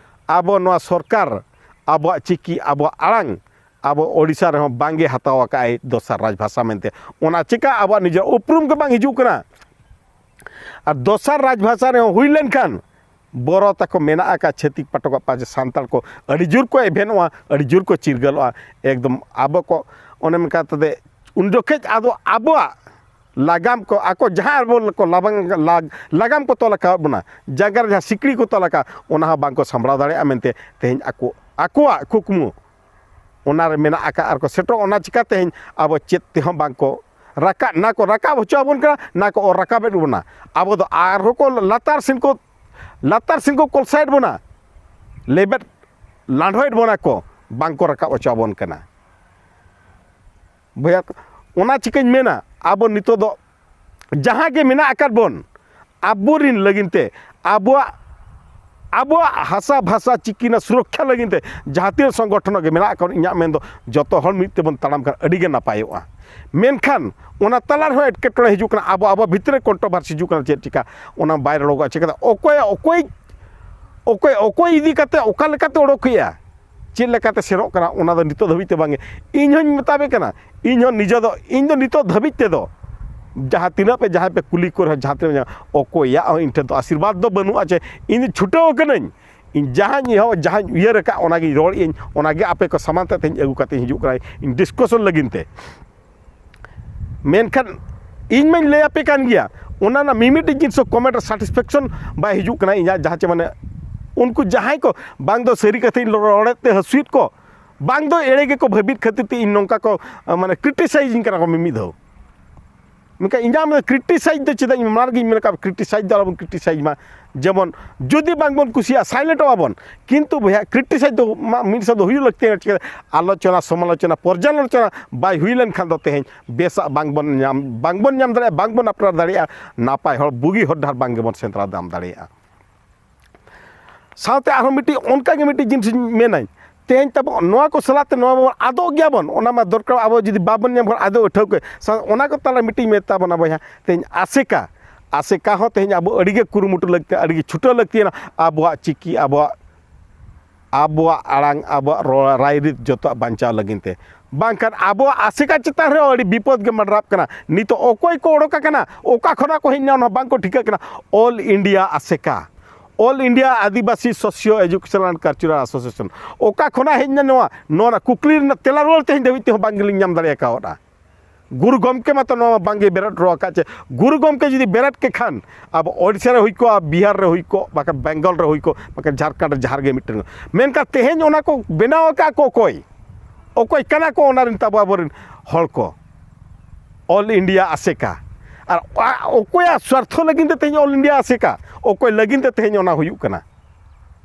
ᱟᱵᱚ ᱱᱚᱣᱟ ᱥᱚᱨᱠᱟᱨ ᱟᱵᱚᱣᱟᱜ ᱪᱤᱠᱤ, ᱟᱵᱚᱣᱟᱜ ᱟᱲᱟᱝ ᱟᱵᱚ ᱳᱰᱤᱥᱟ ᱨᱮᱦᱚᱸ ᱵᱟᱝᱜᱮ ᱦᱟᱛᱟᱣ ᱟᱠᱟᱫ ᱟᱭ ᱫᱚᱥᱟᱨ ᱨᱟᱡᱽ ᱵᱷᱟᱥᱟ ᱢᱮᱱᱛᱮ᱾ ᱚᱱᱟ ᱪᱤᱠᱟ ᱟᱵᱚᱣᱟᱜ ᱱᱤᱡᱮᱨ ᱩᱯᱨᱩᱢ ᱜᱮ ᱵᱟᱝ ᱦᱤᱡᱩᱜ ᱠᱟᱱᱟ᱾ ᱟᱨ ᱫᱚᱥᱟᱨ ᱨᱟᱡᱽ ᱵᱷᱟᱥᱟ ᱨᱮᱦᱚᱸ ᱦᱩᱭ ᱞᱮᱱᱠᱷᱟᱱ ᱵᱚᱨᱚ ᱛᱟᱠᱚ ᱢᱮᱱᱟᱜ ᱟᱠᱟᱫ ᱪᱷᱟᱹᱛᱤᱠ ᱯᱟᱴᱚᱠᱟᱜ ᱯᱟᱪᱮ ᱥᱟᱱᱛᱟᱲ ᱠᱚ ᱟᱹᱰᱤ ᱡᱳᱨ ᱠᱚ ᱮᱵᱷᱮᱱᱚᱜᱼᱟ, ᱟᱹᱰᱤ ᱡᱳᱨ ᱠᱚ ᱪᱤᱨᱜᱟᱹᱞᱚᱜᱼᱟ᱾ ᱮᱠᱫᱚᱢ ᱟᱵᱚ ᱠᱚ ᱚᱱᱮ ᱢᱮᱱᱠᱟ ᱛᱮᱫᱮ ᱩᱱ ᱡᱚᱠᱷᱮᱡ ᱟᱫᱚ ᱟᱵᱚᱣᱟᱜ ᱞᱟᱜᱟᱢ ᱠᱚ ᱟᱠᱚ ᱡᱟᱦᱟᱸ ᱟᱵᱚ ᱠᱚ ᱞᱟᱵᱟᱝ-, ᱞᱟᱜ-, ᱞᱟᱜᱟᱢ ᱠᱚ ᱛᱚᱞ ᱟᱠᱟᱫ ᱵᱚᱱᱟ, ᱡᱟᱸᱜᱟ ᱨᱮ ᱡᱟᱦᱟᱸ ᱥᱤᱠᱲᱤ ᱠᱚ ᱛᱚᱞ ᱟᱠᱟᱫ, ᱚᱱᱟ ᱦᱚᱸ ᱵᱟᱝ ᱠᱚ ᱥᱟᱢᱵᱲᱟᱣ ᱫᱟᱲᱮᱭᱟᱜᱼᱟ ᱢᱮᱱᱛᱮ ᱛᱮᱦᱮᱧ ᱟᱠᱚ ᱟᱠᱚᱣᱟᱜ ᱠᱩᱠᱢᱩ ᱚᱱᱟ ᱨᱮ ᱢᱮᱱᱟᱜ ᱟᱠᱟᱫ ᱟᱨ ᱠᱚ ᱥᱮᱴᱮᱨᱚᱜ᱾ ᱚᱱᱟ ᱪᱤᱠᱟ ᱛᱮᱦᱮᱧ ᱟᱵᱚ ᱪᱮᱫ ᱛᱮᱦᱚᱸ ᱵᱟᱝ ᱠᱚ ᱨᱟᱠᱟᱵ, ᱱᱟ ᱠᱚ ᱨᱟᱠᱟᱵ ᱦᱚᱪᱚ ᱟᱵᱚᱱ ᱠᱟᱱᱟ, ᱱᱟ ᱠᱚ ᱚᱨ ᱨᱟᱠᱟᱵᱮᱫ ᱵᱚᱱᱟ᱾ ᱟᱵᱚ ᱫᱚ ᱟᱨᱦᱚᱸ ᱠᱚ ᱞᱟᱛᱟᱨ ᱥᱮᱱ ᱠᱚ, ᱞᱟᱛᱟᱨ ᱥᱮᱱ ᱠᱚ ᱠᱚᱞᱥᱟᱭᱮᱫ ᱵᱚᱱᱟ, ᱞᱮᱵᱮᱫ ᱞᱟᱸᱰᱷᱚᱭᱮᱫ ᱵᱚᱱᱟ ᱠᱚ, ᱵᱟᱝ ᱠᱚ ᱨᱟᱠᱟᱵ ᱦᱚᱪᱚ ᱟᱵᱚᱱ ᱠᱟᱱᱟ᱾ ᱵᱚᱭᱦᱟ, ᱚᱱᱟ ᱪᱤᱠᱟᱹᱧ ᱢᱮᱱᱟ, ᱟᱵᱚ ᱱᱤᱛᱚᱜ ᱫᱚ ᱡᱟᱦᱟᱸ ᱜᱮ ᱢᱮᱱᱟᱜ ᱟᱠᱟᱫ ᱵᱚᱱ, ᱟᱵᱚᱨᱤᱱ ᱞᱟᱹᱜᱤᱫ ᱛᱮ, ᱟᱵᱚᱣᱟᱜ, ᱟᱵᱚᱣᱟᱜ ᱦᱟᱥᱟ ᱵᱷᱟᱥᱟ ᱪᱤᱠᱤ ᱨᱮᱱᱟᱜ ᱥᱩᱨᱚᱠᱠᱷᱟ ᱞᱟᱹᱜᱤᱫ ᱛᱮ ᱡᱟᱦᱟᱸ ᱛᱤᱱᱟᱹᱜ ᱥᱚᱝᱜᱚᱴᱷᱚᱱ ᱜᱮ ᱢᱮᱱᱟᱜ ᱟᱠᱟᱫ, ᱤᱧᱟᱹᱜ ᱢᱮᱱ ᱫᱚ ᱡᱚᱛᱚ ᱦᱚᱲ ᱢᱤᱫ ᱛᱮᱵᱚᱱ ᱛᱟᱲᱟᱢ ᱠᱷᱟᱱ ᱟᱹᱰᱤ ᱜᱮ ᱱᱟᱯᱟᱭᱚᱜᱼᱟ᱾ ᱢᱮᱱᱠᱷᱟᱱ ᱚᱱᱟ ᱛᱟᱞᱟ ᱨᱮᱦᱚᱸ ᱮᱴᱠᱮᱴᱚᱬᱮ ᱦᱤᱡᱩᱜ ᱠᱟᱱᱟ, ᱟᱵᱚ, ᱟᱵᱚ ᱵᱷᱤᱛᱨᱤ ᱨᱮ controversy ᱦᱤᱡᱩᱜ ᱠᱟᱱᱟ᱾ ᱪᱮᱫ ᱪᱤᱠᱟ ᱚᱱᱟ ᱵᱟᱭ ᱨᱚᱲᱚᱜᱚᱜᱼᱟ, ᱪᱤᱠᱟᱹᱛᱮ ᱚᱠᱚᱭ, ᱚᱠᱚᱭ ᱚᱠᱚᱭ ᱚᱠᱚᱭ ᱤᱫᱤ ᱠᱟᱛᱮ ᱚᱠᱟ ᱞᱮᱠᱟᱛᱮ ᱚᱰᱚᱠ ᱦᱩᱭᱩᱜᱼᱟ, ᱪᱮᱫ ᱞᱮᱠᱟᱛᱮ ᱥᱮᱱᱚᱜ ᱠᱟᱱᱟ, ᱚᱱᱟ ᱫᱚ ᱱᱤᱛᱚᱜ ᱫᱷᱟᱹᱵᱤᱡ ᱛᱮ ᱵᱟᱝᱜᱮ᱾ ᱤᱧ ᱦᱚᱧ ᱢᱮᱛᱟᱯᱮ ᱠᱟᱱᱟ, ᱤᱧ ᱦᱚᱸ ᱱᱤᱡᱮ ᱫᱚ, ᱤᱧ ᱫᱚ ᱱᱤᱛᱚᱜ ᱫᱷᱟᱹᱵᱤᱡ ᱛᱮᱫᱚ ᱡᱟᱦᱟᱸ ᱛᱤᱱᱟᱹᱜ ᱯᱮ, ᱡᱟᱦᱟᱸᱭ ᱯᱮ ᱠᱩᱞᱤ ᱠᱚ ᱨᱮᱦᱚᱸ, ᱡᱟᱦᱟᱸ ᱛᱤᱱᱟᱹᱜ ᱧᱟᱢ, ᱚᱠᱚᱭᱟᱜ ᱦᱚᱸ ᱤᱧ ᱴᱷᱮᱱ ᱫᱚ ᱟᱥᱤᱨᱵᱟᱫᱽ ᱫᱚ ᱵᱟᱹᱱᱩᱜᱼᱟ᱾ ᱪᱮ ᱤᱧ ᱫᱚ ᱪᱷᱩᱴᱟᱹᱣ ᱠᱟᱹᱱᱟᱹᱧ, ᱤᱧ ᱡᱟᱦᱟᱸᱧ ᱮᱦᱚᱵ, ᱡᱟᱦᱟᱸᱧ ᱩᱭᱦᱟᱹᱨ ᱟᱠᱟᱫ, ᱚᱱᱟᱜᱤᱧ ᱨᱚᱲᱮᱫ ᱟᱹᱧ, ᱚᱱᱟᱜᱮ ᱟᱯᱮ ᱠᱚ ᱥᱟᱢᱟᱝ ᱛᱮ ᱛᱮᱦᱮᱧ ᱟᱹᱜᱩ ᱠᱟᱛᱮᱧ ᱦᱤᱡᱩᱜ ᱠᱟᱱᱟ, ᱤᱧ ᱰᱤᱥᱠᱟᱥᱚᱱ ᱞᱟᱹᱜᱤᱫ ᱛᱮ᱾ ᱢᱮᱱᱠᱷᱟᱱ ᱤᱧ ᱢᱟᱧ ᱞᱟᱹᱭ ᱟᱯᱮ ᱠᱟᱱ ᱜᱮᱭᱟ, ᱚᱱᱟ ᱨᱮᱱᱟᱜ ᱢᱤᱢᱤᱫᱴᱤᱡ ᱡᱤᱱᱤᱥ ᱦᱚᱸ ᱠᱚᱢᱮᱱᱴ ᱨᱮ ᱥᱟᱴᱤᱥᱯᱷᱮᱠᱥᱚᱱ ᱵᱟᱭ ᱦᱤᱡᱩᱜ ᱠᱟᱱᱟ ᱤᱧᱟᱹᱜ, ᱡᱟᱦᱟᱸ ᱪᱮ ᱢᱟᱱᱮ ᱩᱱᱠᱩ ᱡᱟᱦᱟᱸᱭ ᱠᱚ ᱵᱟᱝ ᱫᱚ ᱥᱟᱹᱨᱤ ᱠᱟᱛᱷᱟᱧ ᱨᱚᱲᱮᱫ ᱛᱮ ᱦᱟᱹᱥᱩᱭᱮᱫ ᱠᱚ, ᱵᱟᱝ ᱫᱚ ᱮᱲᱮ ᱜᱮᱠᱚ ᱵᱷᱟᱹᱵᱤᱛ ᱠᱷᱟᱹᱛᱤᱨ ᱛᱮ ᱤᱧ ᱱᱚᱝᱠᱟ ᱠᱚ, ᱢᱟᱱᱮ, ᱠᱨᱤᱴᱤᱥᱟᱭᱤᱡᱤᱧ ᱠᱟᱱᱟ ᱠᱚ ᱢᱤᱢᱤᱫ ᱫᱷᱟᱣ᱾ ᱢᱮᱱᱠᱷᱟᱱ ᱤᱧᱟᱹᱜ ᱢᱮᱱᱫᱚ ᱠᱨᱤᱴᱤᱥᱟᱭᱤᱡᱽ ᱫᱚ ᱪᱮᱫᱟᱜ ᱤᱧ ᱚᱱᱟ ᱨᱮᱜᱮᱧ ᱢᱮᱱ ᱠᱟᱜᱼᱟ, ᱠᱨᱤᱴᱤᱥᱟᱭᱤᱡᱽ ᱫᱚ ᱟᱞᱚᱵᱚᱱ ᱠᱨᱤᱴᱤᱥᱟᱭᱤᱡᱽ ᱢᱟ᱾ ᱡᱮᱢᱚᱱ ᱡᱩᱫᱤ ᱵᱟᱝᱵᱚᱱ ᱠᱩᱥᱤᱭᱟᱜᱼᱟ, ᱥᱟᱭᱞᱮᱱᱴᱚᱜ ᱟᱵᱚᱱ, ᱠᱤᱱᱛᱩ ᱵᱚᱭᱦᱟ, ᱠᱨᱤᱴᱤᱥᱟᱭᱤᱡᱽ ᱫᱚ ᱢᱟ ᱢᱤᱫ ᱥᱟᱶ ᱫᱚ ᱦᱩᱭᱩᱜ ᱞᱟᱹᱠᱛᱤ ᱠᱟᱱᱟ᱾ ᱪᱤᱠᱟᱹ ᱟᱞᱳᱪᱚᱱᱟ, ᱥᱚᱢᱟᱞᱳᱪᱚᱱᱟ, ᱯᱚᱨᱡᱟᱞᱳᱪᱚᱱᱟ ᱵᱟᱭ ᱦᱩᱭ ᱞᱮᱱᱠᱷᱟᱱ ᱫᱚ ᱛᱮᱦᱮᱧ ᱵᱮᱥᱟᱜ ᱵᱟᱝᱵᱚᱱ ᱧᱟᱢ, ᱵᱟᱝᱵᱚᱱ ᱧᱟᱢ ᱫᱟᱲᱮᱭᱟᱜᱼᱟ, ᱵᱟᱝᱵᱚᱱ ᱟᱯᱱᱟᱨ ᱫᱟᱲᱮᱭᱟᱜᱼᱟ, ᱱᱟᱯᱟᱭ ᱦᱚᱲ, ᱵᱩᱜᱤ ᱦᱚᱨ ᱰᱟᱦᱟᱨ ᱵᱟᱝ ᱜᱮᱵᱚᱱ ᱥᱮᱸᱫᱽᱨᱟ ᱫᱟᱢ ᱫᱟᱲᱮᱭᱟᱜᱼᱟ᱾ ᱥᱟᱶᱛᱮ ᱟᱨᱦᱚᱸ ᱢᱤᱫᱴᱤᱡ ᱚᱱᱠᱟᱜᱮ ᱢᱤᱫᱴᱤᱡ ᱡᱤᱱᱤᱥ ᱤᱧ ᱢᱮᱱᱟᱧ, ᱛᱮᱦᱮᱧ ᱛᱟᱵᱚ ᱱᱚᱣᱟ ᱠᱚ ᱥᱟᱞᱟᱜ ᱛᱮ ᱱᱚᱣᱟ ᱢᱟ ᱟᱫᱚᱜ ᱜᱮᱭᱟᱵᱚᱱ, ᱚᱱᱟ ᱢᱟ ᱫᱚᱨᱠᱟᱨ, ᱟᱵᱚ ᱡᱩᱫᱤ ᱵᱟᱵᱚᱱ ᱧᱟᱢ ᱠᱷᱟᱱ ᱟᱫᱚ ᱴᱷᱟᱹᱣᱠᱟᱹ᱾ ᱥᱟᱶ ᱚᱱᱟ ᱠᱚ ᱛᱟᱞᱟ ᱢᱤᱫᱴᱤᱡ ᱢᱮᱛᱟ ᱵᱚᱱᱟ ᱵᱚᱭᱦᱟ, ᱛᱮᱦᱮᱧ ᱟᱥᱮᱠᱟ, ᱟᱥᱮᱠᱟ ᱦᱚᱸ ᱛᱮᱦᱮᱧ ᱟᱵᱚ ᱟᱹᱰᱤᱜᱮ ᱠᱩᱨᱩᱢᱩᱴᱩ ᱞᱟᱹᱠᱛᱤ, ᱟᱹᱰᱤᱜᱮ ᱪᱷᱩᱴᱟᱹᱣ ᱞᱟᱹᱠᱛᱤᱭᱟᱱᱟ ᱟᱵᱚᱣᱟᱜ ᱪᱤᱠᱤ, ᱟᱵᱚᱣᱟᱜ, ᱟᱵᱚᱣᱟᱜ ᱟᱲᱟᱝ, ᱟᱵᱚᱣᱟᱜ ᱨᱚᱲ, ᱨᱟᱭᱨᱤᱛ ᱡᱚᱛᱚᱣᱟᱜ ᱵᱟᱧᱪᱟᱣ ᱞᱟᱹᱜᱤᱫ ᱛᱮ᱾ ᱵᱟᱝᱠᱷᱟᱱ ᱟᱵᱚᱣᱟᱜ ᱟᱥᱮᱠᱟ ᱪᱮᱛᱟᱱ ᱨᱮᱦᱚᱸ ᱟᱹᱰᱤ ᱵᱤᱯᱚᱫ ᱜᱮ ᱢᱟᱰᱨᱟᱜ ᱠᱟᱱᱟ᱾ ᱱᱤᱛᱚᱜ ᱚᱠᱚᱭ ᱠᱚ ᱚᱰᱚᱠ ᱟᱠᱟᱱᱟ, ᱚᱠᱟ ᱠᱷᱚᱱᱟᱜ ᱠᱚ ᱦᱮᱡ ᱮᱱᱟ, ᱚᱱᱟ ᱵᱟᱝᱠᱚ ᱴᱷᱤᱠᱟᱹᱜ ᱠᱟᱱᱟ᱾ ᱚᱞ ᱤᱱᱰᱤᱭᱟ ᱟᱥᱮᱠᱟ, all India Adivasi socio educational and cultural association, ᱚᱠᱟ ᱠᱷᱚᱱᱟᱜ ᱦᱮᱡ ᱮᱱᱟ ᱱᱚᱣᱟ? ᱱᱚᱣᱟ ᱨᱮᱱᱟᱜ ᱠᱩᱠᱞᱤ ᱨᱮᱱᱟᱜ ᱛᱮᱞᱟ ᱨᱩᱣᱟᱹᱲ ᱛᱮᱦᱮᱧ ᱫᱷᱟᱹᱵᱤᱡ ᱛᱮᱦᱚᱸ ᱵᱟᱝ ᱜᱮᱞᱤᱧ ᱧᱟᱢ ᱫᱟᱲᱮ ᱟᱠᱟᱣᱫᱟ᱾ ᱜᱩᱨᱩ ᱜᱚᱢᱠᱮ ᱢᱟᱛᱚ ᱱᱚᱣᱟ ᱵᱟᱝᱜᱮ ᱵᱮᱨᱮᱫ ᱦᱚᱴᱚ ᱟᱠᱟᱫ᱾ ᱪᱮ ᱜᱩᱨᱩ ᱜᱚᱢᱠᱮ ᱡᱩᱫᱤ ᱵᱮᱨᱮᱫ ᱠᱮ ᱠᱷᱟᱱ, ᱟᱵᱚ ᱳᱰᱤᱥᱟ ᱨᱮ ᱦᱩᱭ ᱠᱚᱜᱼᱟ, ᱵᱤᱦᱟᱨ ᱨᱮ ᱦᱩᱭ ᱠᱚᱜ, ᱵᱟᱠᱷᱟᱱ ᱵᱮᱝᱜᱚᱞ ᱨᱮ ᱦᱩᱭ ᱠᱚᱜ, ᱵᱟᱠᱷᱟᱱ ᱡᱷᱟᱲᱠᱷᱚᱸᱰ ᱨᱮ ᱡᱟᱦᱟᱸ ᱨᱮᱜᱮ ᱢᱤᱫᱴᱮᱱ᱾ ᱢᱮᱱᱠᱷᱟᱱ ᱛᱮᱦᱮᱧ ᱚᱱᱟ ᱠᱚ ᱵᱮᱱᱟᱣ ᱟᱠᱟᱫ ᱠᱚ ᱚᱠᱚᱭ? ᱚᱠᱚᱭ ᱠᱟᱱᱟ ᱠᱚ ᱚᱱᱟ ᱨᱮᱱ ᱛᱟᱵᱚ ᱟᱵᱚᱨᱮᱱ ᱦᱚᱲ ᱠᱚ? ᱚᱞ ᱤᱱᱰᱤᱭᱟ ᱟᱥᱮᱠᱟ᱾ ᱟᱨ ᱚᱠᱚᱭᱟᱜ ᱥᱣᱟᱨᱛᱷᱚ ᱞᱟᱹᱜᱤᱫ ᱛᱮ ᱛᱮᱦᱮᱧ ᱚᱞ ᱤᱱᱰᱤᱭᱟ ᱟᱥᱮᱠᱟ? ᱚᱠᱚᱭ ᱞᱟᱹᱜᱤᱫ ᱛᱮ ᱛᱮᱦᱮᱧ ᱚᱱᱟ ᱦᱩᱭᱩᱜ ᱠᱟᱱᱟ?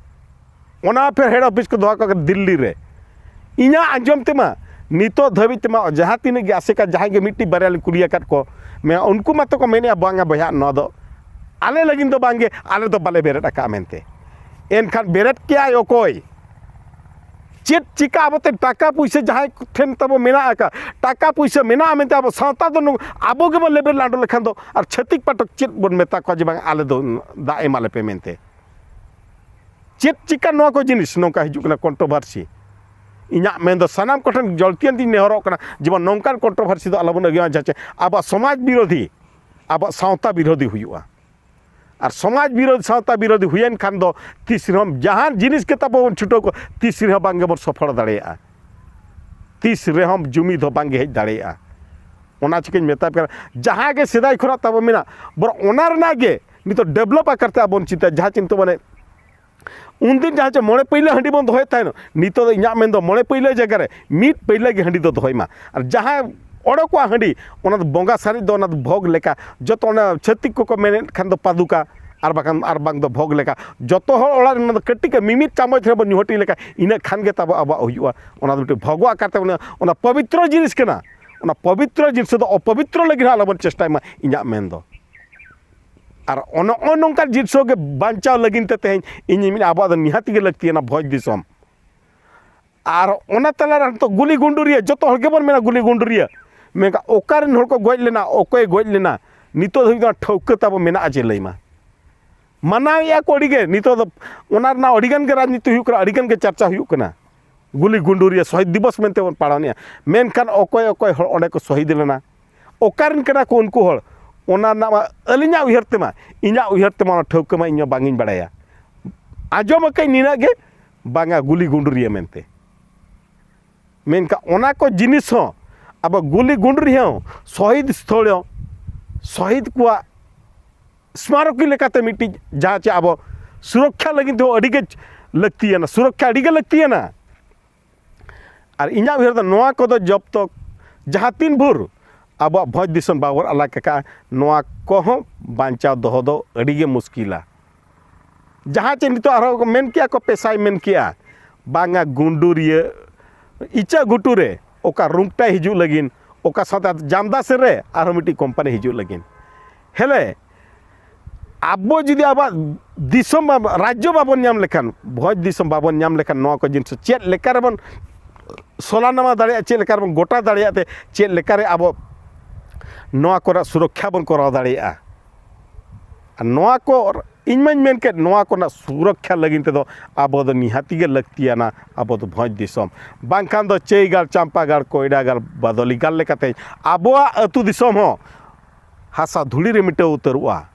ᱚᱱᱟ ᱯᱷᱮᱨ ᱦᱮᱰ ᱚᱯᱷᱤᱥ ᱠᱚ ᱫᱚᱦᱚ ᱠᱟᱜ ᱫᱤᱞᱞᱤ ᱨᱮ᱾ ᱤᱧᱟᱹᱜ ᱟᱸᱡᱚᱢ ᱛᱮᱢᱟ ᱱᱤᱛᱚᱜ ᱫᱷᱟᱹᱵᱤᱡ ᱛᱮᱢᱟ ᱡᱟᱦᱟᱸ ᱛᱤᱱᱟᱹᱜ ᱜᱮ ᱟᱥᱮᱠᱟ, ᱡᱟᱦᱟᱸᱭ ᱜᱮ ᱢᱤᱫᱴᱤᱡ ᱵᱟᱨᱭᱟ ᱞᱤᱧ ᱠᱩᱞᱤ ᱟᱠᱟᱫ ᱠᱚ, ᱢᱮ-, ᱩᱱᱠᱩ ᱢᱟᱛᱚ ᱠᱚ ᱢᱮᱱᱮᱫᱼᱟ, "ᱵᱟᱝᱟ ᱵᱚᱭᱦᱟ, ᱱᱚᱣᱟ ᱫᱚ ᱟᱞᱮ ᱞᱟᱹᱜᱤᱫ ᱫᱚ ᱵᱟᱝᱜᱮ, ᱟᱞᱮ ᱫᱚ ᱵᱟᱞᱮ ᱵᱮᱨᱮᱫ ᱟᱠᱟᱫᱼᱟ" ᱢᱮᱱᱛᱮ᱾ ᱮᱱᱠᱷᱟᱱ ᱵᱮᱨᱮᱫ ᱠᱮᱜᱼᱟᱭ ᱚᱠᱚᱭ? ᱪᱮᱫ ᱪᱤᱠᱟ ᱟᱵᱚᱛᱮ ᱴᱟᱠᱟ ᱯᱩᱭᱥᱟᱹ ᱡᱟᱦᱟᱸᱭ ᱴᱷᱮᱱ ᱛᱟᱵᱚ ᱢᱮᱱᱟᱜ ᱟᱠᱟᱫ, ᱴᱟᱠᱟ ᱯᱩᱭᱥᱟᱹ ᱢᱮᱱᱟᱜᱼᱟ ᱢᱮᱱᱛᱮ ᱟᱵᱚ ᱥᱟᱶᱛᱟ ᱫᱚ ᱱᱚ-, ᱟᱵᱚ ᱜᱮᱵᱚᱱ ᱞᱮᱵᱮᱫ ᱞᱟᱸᱰᱚ ᱞᱮᱠᱷᱟᱱ ᱫᱚ ᱟᱨ ᱪᱷᱟᱹᱛᱤᱠ ᱯᱟᱴᱚᱠ ᱪᱮᱫ ᱵᱚᱱ ᱢᱮᱛᱟ ᱠᱚᱣᱟ ᱡᱮ ᱵᱟᱝ ᱟᱞᱮ ᱫᱚ ᱫᱟᱜ ᱮᱢᱟᱞᱮ ᱯᱮ ᱢᱮᱱᱛᱮ? ᱪᱮᱫ ᱪᱤᱠᱟ ᱱᱚᱣᱟ ᱠᱚ ᱡᱤᱱᱤᱥ ᱱᱚᱝᱠᱟ ᱦᱤᱡᱩᱜ ᱠᱟᱱᱟ ᱠᱚᱱᱴᱨᱳᱵᱷᱟᱨᱥᱤ? ᱤᱧᱟᱹᱜ ᱢᱮᱱ ᱫᱚ ᱥᱟᱱᱟᱢ ᱠᱚᱴᱷᱮᱱ ᱡᱚᱞᱛᱤᱭᱟᱱ ᱛᱤᱧ ᱱᱮᱦᱚᱨᱚᱜ ᱠᱟᱱᱟ, ᱡᱮᱢᱚᱱ ᱱᱚᱝᱠᱟᱱ ᱠᱚᱱᱴᱨᱳᱵᱷᱟᱨᱥᱤ ᱫᱚ ᱟᱞᱚᱵᱚᱱ ᱟᱹᱜᱩᱭᱟ, ᱡᱟᱦᱟᱸ ᱪᱮ ᱟᱵᱚᱣᱟᱜ ᱥᱚᱢᱟᱡᱽ ᱵᱤᱨᱳᱫᱷᱤ, ᱟᱵᱚᱣᱟᱜ ᱥᱟᱶᱛᱟ ᱵᱤᱨᱳᱫᱷᱤ ᱦᱩᱭᱩᱜᱼᱟ᱾ ᱟᱨ ᱥᱚᱢᱟᱡᱽ ᱵᱤᱨᱳᱫᱷᱤ, ᱥᱟᱶᱛᱟ ᱵᱤᱨᱳᱫᱷᱤ ᱦᱩᱭᱮᱱ ᱠᱷᱟᱱ ᱫᱚ ᱛᱤᱥ ᱨᱮᱦᱚᱸ ᱡᱟᱦᱟᱸ ᱡᱤᱱᱤᱥ ᱜᱮ ᱛᱟᱵᱚ ᱵᱚᱱ ᱪᱷᱩᱴᱟᱹᱣ ᱠᱚ, ᱛᱤᱥ ᱨᱮᱦᱚᱸ ᱵᱟᱝ ᱜᱮᱵᱚᱱ ᱥᱚᱯᱷᱚᱞ ᱫᱟᱲᱮᱭᱟᱜᱼᱟ, ᱛᱤᱥ ᱨᱮᱦᱚᱸ ᱡᱩᱢᱤᱫ ᱦᱚᱸ ᱵᱟᱝ ᱜᱮ ᱦᱮᱡ ᱫᱟᱲᱮᱭᱟᱜᱼᱟ᱾ ᱚᱱᱟ ᱪᱤᱠᱟᱹᱧ ᱢᱮᱛᱟᱯᱮ ᱠᱟᱱᱟ, ᱡᱟᱦᱟᱸ ᱜᱮ ᱥᱮᱫᱟᱭ ᱠᱷᱚᱱᱟᱜ ᱛᱟᱵᱚ ᱢᱮᱱᱟᱜ, ᱵᱚᱨᱚᱝ ᱚᱱᱟ ᱨᱮᱱᱟᱜ ᱜᱮ ᱱᱤᱛᱚᱜ ᱰᱮᱵᱷᱞᱚᱯ ᱟᱠᱟᱨ ᱛᱮ ᱟᱵᱚ ᱵᱚᱱ ᱪᱤᱱᱛᱟᱹᱭᱟ᱾ ᱡᱟᱦᱟᱸ ᱪᱤᱱᱛᱟᱹ ᱢᱟᱱᱮ ᱩᱱᱫᱤᱱ ᱡᱟᱦᱟᱸ ᱪᱮ ᱢᱚᱬᱮ ᱯᱟᱹᱭᱞᱟᱹ ᱦᱟᱺᱰᱤ ᱵᱚᱱ ᱫᱚᱦᱚᱭᱮᱫ ᱛᱟᱦᱮᱱ, ᱱᱤᱛᱚᱜ ᱫᱚ ᱤᱧᱟᱹᱜ ᱢᱮᱱ ᱫᱚ ᱢᱚᱬᱮ ᱯᱟᱹᱭᱞᱟᱹ ᱡᱟᱭᱜᱟ ᱨᱮ ᱢᱤᱫ ᱯᱟᱹᱭᱞᱟᱹ ᱜᱮ ᱦᱟᱺᱰᱤ ᱫᱚ ᱫᱚᱦᱚᱭ ᱢᱟ᱾ ᱟᱨ ᱡᱟᱦᱟᱸ ᱚᱰᱚᱠᱚᱜᱼᱟ ᱦᱟᱺᱰᱤ, ᱚᱱᱟ ᱫᱚ ᱵᱚᱸᱜᱟ ᱥᱟᱨᱮᱡ ᱫᱚ ᱚᱱᱟ ᱫᱚ ᱵᱷᱳᱜᱽ ᱞᱮᱠᱟ, ᱡᱚᱛᱚ ᱚᱱᱟ ᱪᱷᱟᱹᱛᱤᱠ ᱠᱚᱠᱚ ᱢᱮᱱᱮᱫ ᱠᱷᱟᱱ ᱫᱚ ᱯᱟᱫᱩᱠᱟ, ᱟᱨ ᱵᱟᱠᱷᱟᱱ, ᱟᱨ ᱵᱟᱝ ᱫᱚ ᱵᱷᱳᱜᱽ ᱞᱮᱠᱟ, ᱡᱚᱛᱚ ᱦᱚᱲ ᱚᱲᱟᱜ ᱨᱮ ᱚᱱᱟ ᱫᱚ ᱠᱟᱹᱴᱤᱡ ᱠᱟᱹᱡ ᱢᱤᱢᱤᱫ ᱪᱟᱢᱚᱪ ᱨᱮ ᱵᱚᱱ ᱧᱩ ᱦᱟᱹᱴᱤᱧ ᱞᱮᱠᱷᱟᱱ ᱤᱱᱟᱹᱜ ᱠᱷᱟᱱ ᱜᱮ ᱛᱟᱵᱚ ᱟᱵᱚᱣᱟᱜ ᱦᱩᱭᱩᱜᱼᱟ᱾ ᱚᱱᱟ ᱫᱚ ᱢᱤᱫᱴᱤᱡ ᱵᱷᱳᱜᱽ ᱟᱠᱟᱨ ᱛᱮ ᱚᱱᱟ, ᱚᱱᱟ ᱯᱚᱵᱤᱛᱨᱚ ᱡᱤᱱᱤᱥ ᱠᱟᱱᱟ᱾ ᱚᱱᱟ ᱯᱚᱵᱤᱛᱨᱚ ᱡᱤᱱᱤᱥ ᱫᱚ ᱚᱯᱚᱵᱤᱛᱨᱚ ᱞᱟᱹᱜᱤᱫ ᱦᱚᱸ ᱟᱞᱚᱵᱚᱱ ᱪᱮᱥᱴᱟᱭ ᱢᱟ, ᱤᱧᱟᱹᱜ ᱢᱮᱱ ᱫᱚ᱾ ᱟᱨ ᱚᱱ-, ᱱᱚᱜᱼᱚ ᱱᱚᱝᱠᱟᱱ ᱡᱤᱱᱤᱥ ᱜᱮ ᱵᱟᱧᱪᱟᱣ ᱞᱟᱹᱜᱤᱫ ᱛᱮ ᱛᱮᱦᱮᱧ ᱤᱧᱤᱧ ᱢᱮᱱᱟ, ᱟᱵᱚᱣᱟᱜ ᱫᱚ ᱱᱤᱦᱟᱹᱛ ᱜᱮ ᱞᱟᱹᱠᱛᱤᱭᱟᱱᱟ ᱵᱷᱚᱸᱡᱽ ᱫᱤᱥᱚᱢ᱾ ᱟᱨ ᱚᱱᱟ ᱛᱟᱞᱟ ᱨᱮ ᱱᱤᱛᱚᱜ ᱜᱩᱞᱤ ᱜᱩᱸᱰᱩᱨᱤᱭᱟᱹ, ᱡᱚᱛᱚ ᱦᱚᱲ ᱜᱮᱵᱚᱱ ᱢᱮᱱᱟ ᱜᱩᱞᱤ ᱜᱩᱸᱰᱩᱨᱤᱭᱟᱹ᱾ ᱢᱮᱱᱠᱷᱟᱱ ᱚᱠᱟᱨᱮᱱ ᱦᱚᱲ ᱠᱚ ᱜᱚᱡ ᱞᱮᱱᱟ, ᱚᱠᱚᱭ ᱜᱚᱡ ᱞᱮᱱᱟ, ᱱᱤᱛᱚᱜ ᱫᱷᱟᱹᱵᱤᱡ ᱫᱚ ᱴᱷᱟᱹᱣᱠᱟᱹ ᱛᱟᱵᱚ ᱢᱮᱱᱟᱜᱼᱟ ᱡᱮ ᱞᱟᱹᱭ ᱢᱟ᱾ ᱢᱟᱱᱟᱣᱮᱫᱼᱟ ᱠᱚ ᱟᱹᱰᱤᱜᱮ, ᱱᱤᱛᱚᱜ ᱫᱚ ᱚᱱᱟ ᱨᱮᱱᱟᱜ ᱟᱹᱰᱤᱜᱟᱱ ᱜᱮ ᱨᱟᱡᱽᱱᱤᱛᱤ ᱦᱩᱭᱩᱜ ᱠᱟᱱᱟ, ᱟᱹᱰᱤᱜᱟᱱ ᱜᱮ ᱪᱟᱨᱪᱟ ᱦᱩᱭᱩᱜ ᱠᱟᱱᱟ᱾ ᱜᱩᱞᱤ ᱜᱩᱸᱰᱩᱨᱤᱭᱟᱹ ᱥᱚᱦᱤᱫ ᱫᱤᱵᱚᱥ ᱢᱮᱱᱛᱮ ᱵᱚᱱ ᱯᱟᱲᱟᱣᱮᱫᱼᱟ, ᱢᱮᱱᱠᱷᱟᱱ ᱚᱠᱚᱭ ᱚᱠᱚᱭ ᱦᱚᱲ ᱚᱸᱰᱮ ᱠᱚ ᱥᱚᱦᱤᱫ ᱞᱮᱱᱟ, ᱚᱠᱟᱨᱮᱱ ᱠᱟᱱᱟ ᱠᱚ ᱩᱱᱠᱩ ᱦᱚᱲ, ᱚᱱᱟ ᱨᱮᱱᱟᱜ ᱢᱟ ᱟᱹᱞᱤᱧᱟᱜ ᱩᱭᱦᱟᱹᱨ ᱛᱮᱢᱟ, ᱤᱧᱟᱹᱜ ᱩᱭᱦᱟᱹᱨ ᱛᱮᱢᱟ ᱚᱱᱟ ᱴᱷᱟᱹᱣᱠᱟᱹ ᱢᱟ ᱤᱧ ᱢᱟ ᱵᱟᱝ ᱤᱧ ᱵᱟᱲᱟᱭᱟ᱾ ᱟᱸᱡᱚᱢ ᱟᱠᱟᱫᱟᱹᱧ ᱱᱤᱱᱟᱹᱜ ᱜᱮ, ᱵᱟᱝᱟ ᱜᱩᱞᱤ ᱜᱩᱸᱰᱩᱨᱤᱭᱟᱹ ᱢᱮᱱᱛᱮ᱾ ᱢᱮᱱᱠᱷᱟᱱ ᱚᱱᱟ ᱠᱚ ᱡᱤᱱᱤᱥ ᱦᱚᱸ ᱟᱵᱚ ᱜᱩᱞᱤ ᱜᱩᱸᱰᱩᱨᱤᱭᱟᱹ ᱦᱚᱸ ᱥᱚᱦᱤᱫ ᱥᱛᱷᱚᱞ ᱦᱚᱸ, ᱥᱚᱦᱤᱫ ᱠᱚᱣᱟᱜ ᱥᱢᱟᱨᱚᱠᱤ ᱞᱮᱠᱟᱛᱮ ᱢᱤᱫᱴᱤᱡ ᱡᱟᱦᱟᱸ ᱪᱮ ᱟᱵᱚ ᱥᱩᱨᱚᱠᱠᱷᱟ ᱞᱟᱹᱜᱤᱫ ᱛᱮᱦᱚᱸ ᱟᱹᱰᱤᱜᱮ ᱞᱟᱹᱠᱛᱤᱭᱟᱱᱟ, ᱥᱩᱨᱚᱠᱠᱷᱟ ᱟᱹᱰᱤᱜᱮ ᱞᱟᱹᱠᱛᱤᱭᱟᱱᱟ᱾ ᱟᱨ ᱤᱧᱟᱹᱜ ᱩᱭᱦᱟᱹᱨ ᱫᱚ ᱱᱚᱣᱟ ᱠᱚᱫᱚ ᱡᱚᱵ ᱛᱚᱠ ᱡᱟᱦᱟᱸ ᱛᱤᱱ ᱵᱷᱳᱨ ᱟᱵᱚᱣᱟᱜ ᱵᱷᱚᱸᱡᱽ ᱫᱤᱥᱚᱢ ᱵᱟᱵᱚᱱ ᱟᱞᱟᱜ ᱟᱠᱟᱫᱼᱟ, ᱱᱚᱣᱟ ᱠᱚᱦᱚᱸ ᱵᱟᱧᱪᱟᱣ ᱫᱚᱦᱚ ᱫᱚ ᱟᱹᱰᱤᱜᱮ ᱢᱩᱥᱠᱤᱞᱟ᱾ ᱡᱟᱦᱟᱸ ᱪᱮ ᱱᱤᱛᱚᱜ ᱟᱨᱦᱚᱸ ᱠᱚ ᱢᱮᱱ ᱠᱮᱜᱼᱟ ᱠᱚ, ᱯᱮᱥᱟᱭ ᱢᱮᱱ ᱠᱮᱜᱼᱟ, ᱵᱟᱝᱟ ᱜᱩᱸᱰᱩᱨᱤᱭᱟᱹ ᱤᱪᱟᱹᱜ ᱜᱷᱩᱴᱩ ᱨᱮ ᱚᱠᱟ ᱨᱩᱝᱴᱟᱭ ᱦᱤᱡᱩᱜ ᱞᱟᱹᱜᱤᱫ, ᱚᱠᱟ ᱥᱟᱶᱛᱮ ᱡᱟᱢᱫᱟ ᱥᱮᱫ ᱨᱮ ᱟᱨᱦᱚᱸ ᱢᱤᱫᱴᱤᱡ ᱠᱳᱢᱯᱟᱱᱤ ᱦᱤᱡᱩᱜ ᱞᱟᱹᱜᱤᱫ᱾ ᱦᱮᱞᱮ, ᱟᱵᱚ ᱡᱩᱫᱤ ᱟᱵᱚᱣᱟᱜ ᱫᱤᱥᱚᱢ ᱵᱟ-, ᱨᱟᱡᱽᱡᱚ ᱵᱟᱵᱚᱱ ᱧᱟᱢ ᱞᱮᱠᱷᱟᱱ, ᱵᱷᱚᱸᱡᱽ ᱫᱤᱥᱚᱢ ᱵᱟᱵᱚᱱ ᱧᱟᱢ ᱞᱮᱠᱷᱟᱱ, ᱱᱚᱣᱟ ᱠᱚ ᱡᱤᱱᱤᱥ ᱪᱮᱫ ᱞᱮᱠᱟ ᱨᱮᱵᱚᱱ ᱥᱚᱞᱟᱱᱟᱢᱟ ᱫᱟᱲᱮᱭᱟᱜᱼᱟ, ᱪᱮᱫ ᱞᱮᱠᱟ ᱨᱮᱵᱚᱱ ᱜᱚᱴᱟ ᱫᱟᱲᱮᱭᱟᱜ ᱛᱮ, ᱪᱮᱫ ᱞᱮᱠᱟ ᱨᱮ ᱟᱵᱚ ᱱᱚᱣᱟ ᱠᱚᱨᱮ ᱥᱩᱨᱚᱠᱠᱷᱟ ᱵᱚᱱ ᱠᱚᱨᱟᱣ ᱫᱟᱲᱮᱭᱟᱜᱼᱟ? ᱟᱨ ᱱᱚᱣᱟ ᱠᱚ ᱤᱧ ᱢᱟᱧ ᱢᱮᱱ ᱠᱮᱫ, ᱱᱚᱣᱟ ᱠᱚᱨᱮᱱᱟᱜ ᱥᱩᱨᱚᱠᱠᱷᱟ ᱞᱟᱹᱜᱤᱫ ᱛᱮᱫᱚ ᱟᱵᱚ ᱫᱚ ᱱᱤᱦᱟᱹᱛᱤ ᱜᱮ ᱞᱟᱹᱠᱛᱤᱭᱟᱱᱟ ᱟᱵᱚ ᱫᱚ ᱵᱷᱚᱸᱡᱽ ᱫᱤᱥᱚᱢ᱾ ᱵᱟᱝᱠᱷᱟᱱ ᱫᱚ ᱪᱟᱹᱭᱜᱟᱲ, ᱪᱟᱢᱯᱟᱜᱟᱲ, ᱠᱚᱭᱰᱟᱜᱟᱲ, ᱵᱟᱫᱚᱞᱤᱜᱟᱲ ᱞᱮᱠᱟᱛᱮ ᱟᱵᱚᱣᱟᱜ ᱟᱹᱛᱩ ᱫᱤᱥᱚᱢ ᱦᱚᱸ ᱦᱟᱥᱟ ᱫᱷᱩᱲᱤ ᱨᱮ ᱢᱮᱴᱟᱣ ᱩᱛᱟᱹᱨᱚᱜᱼᱟ᱾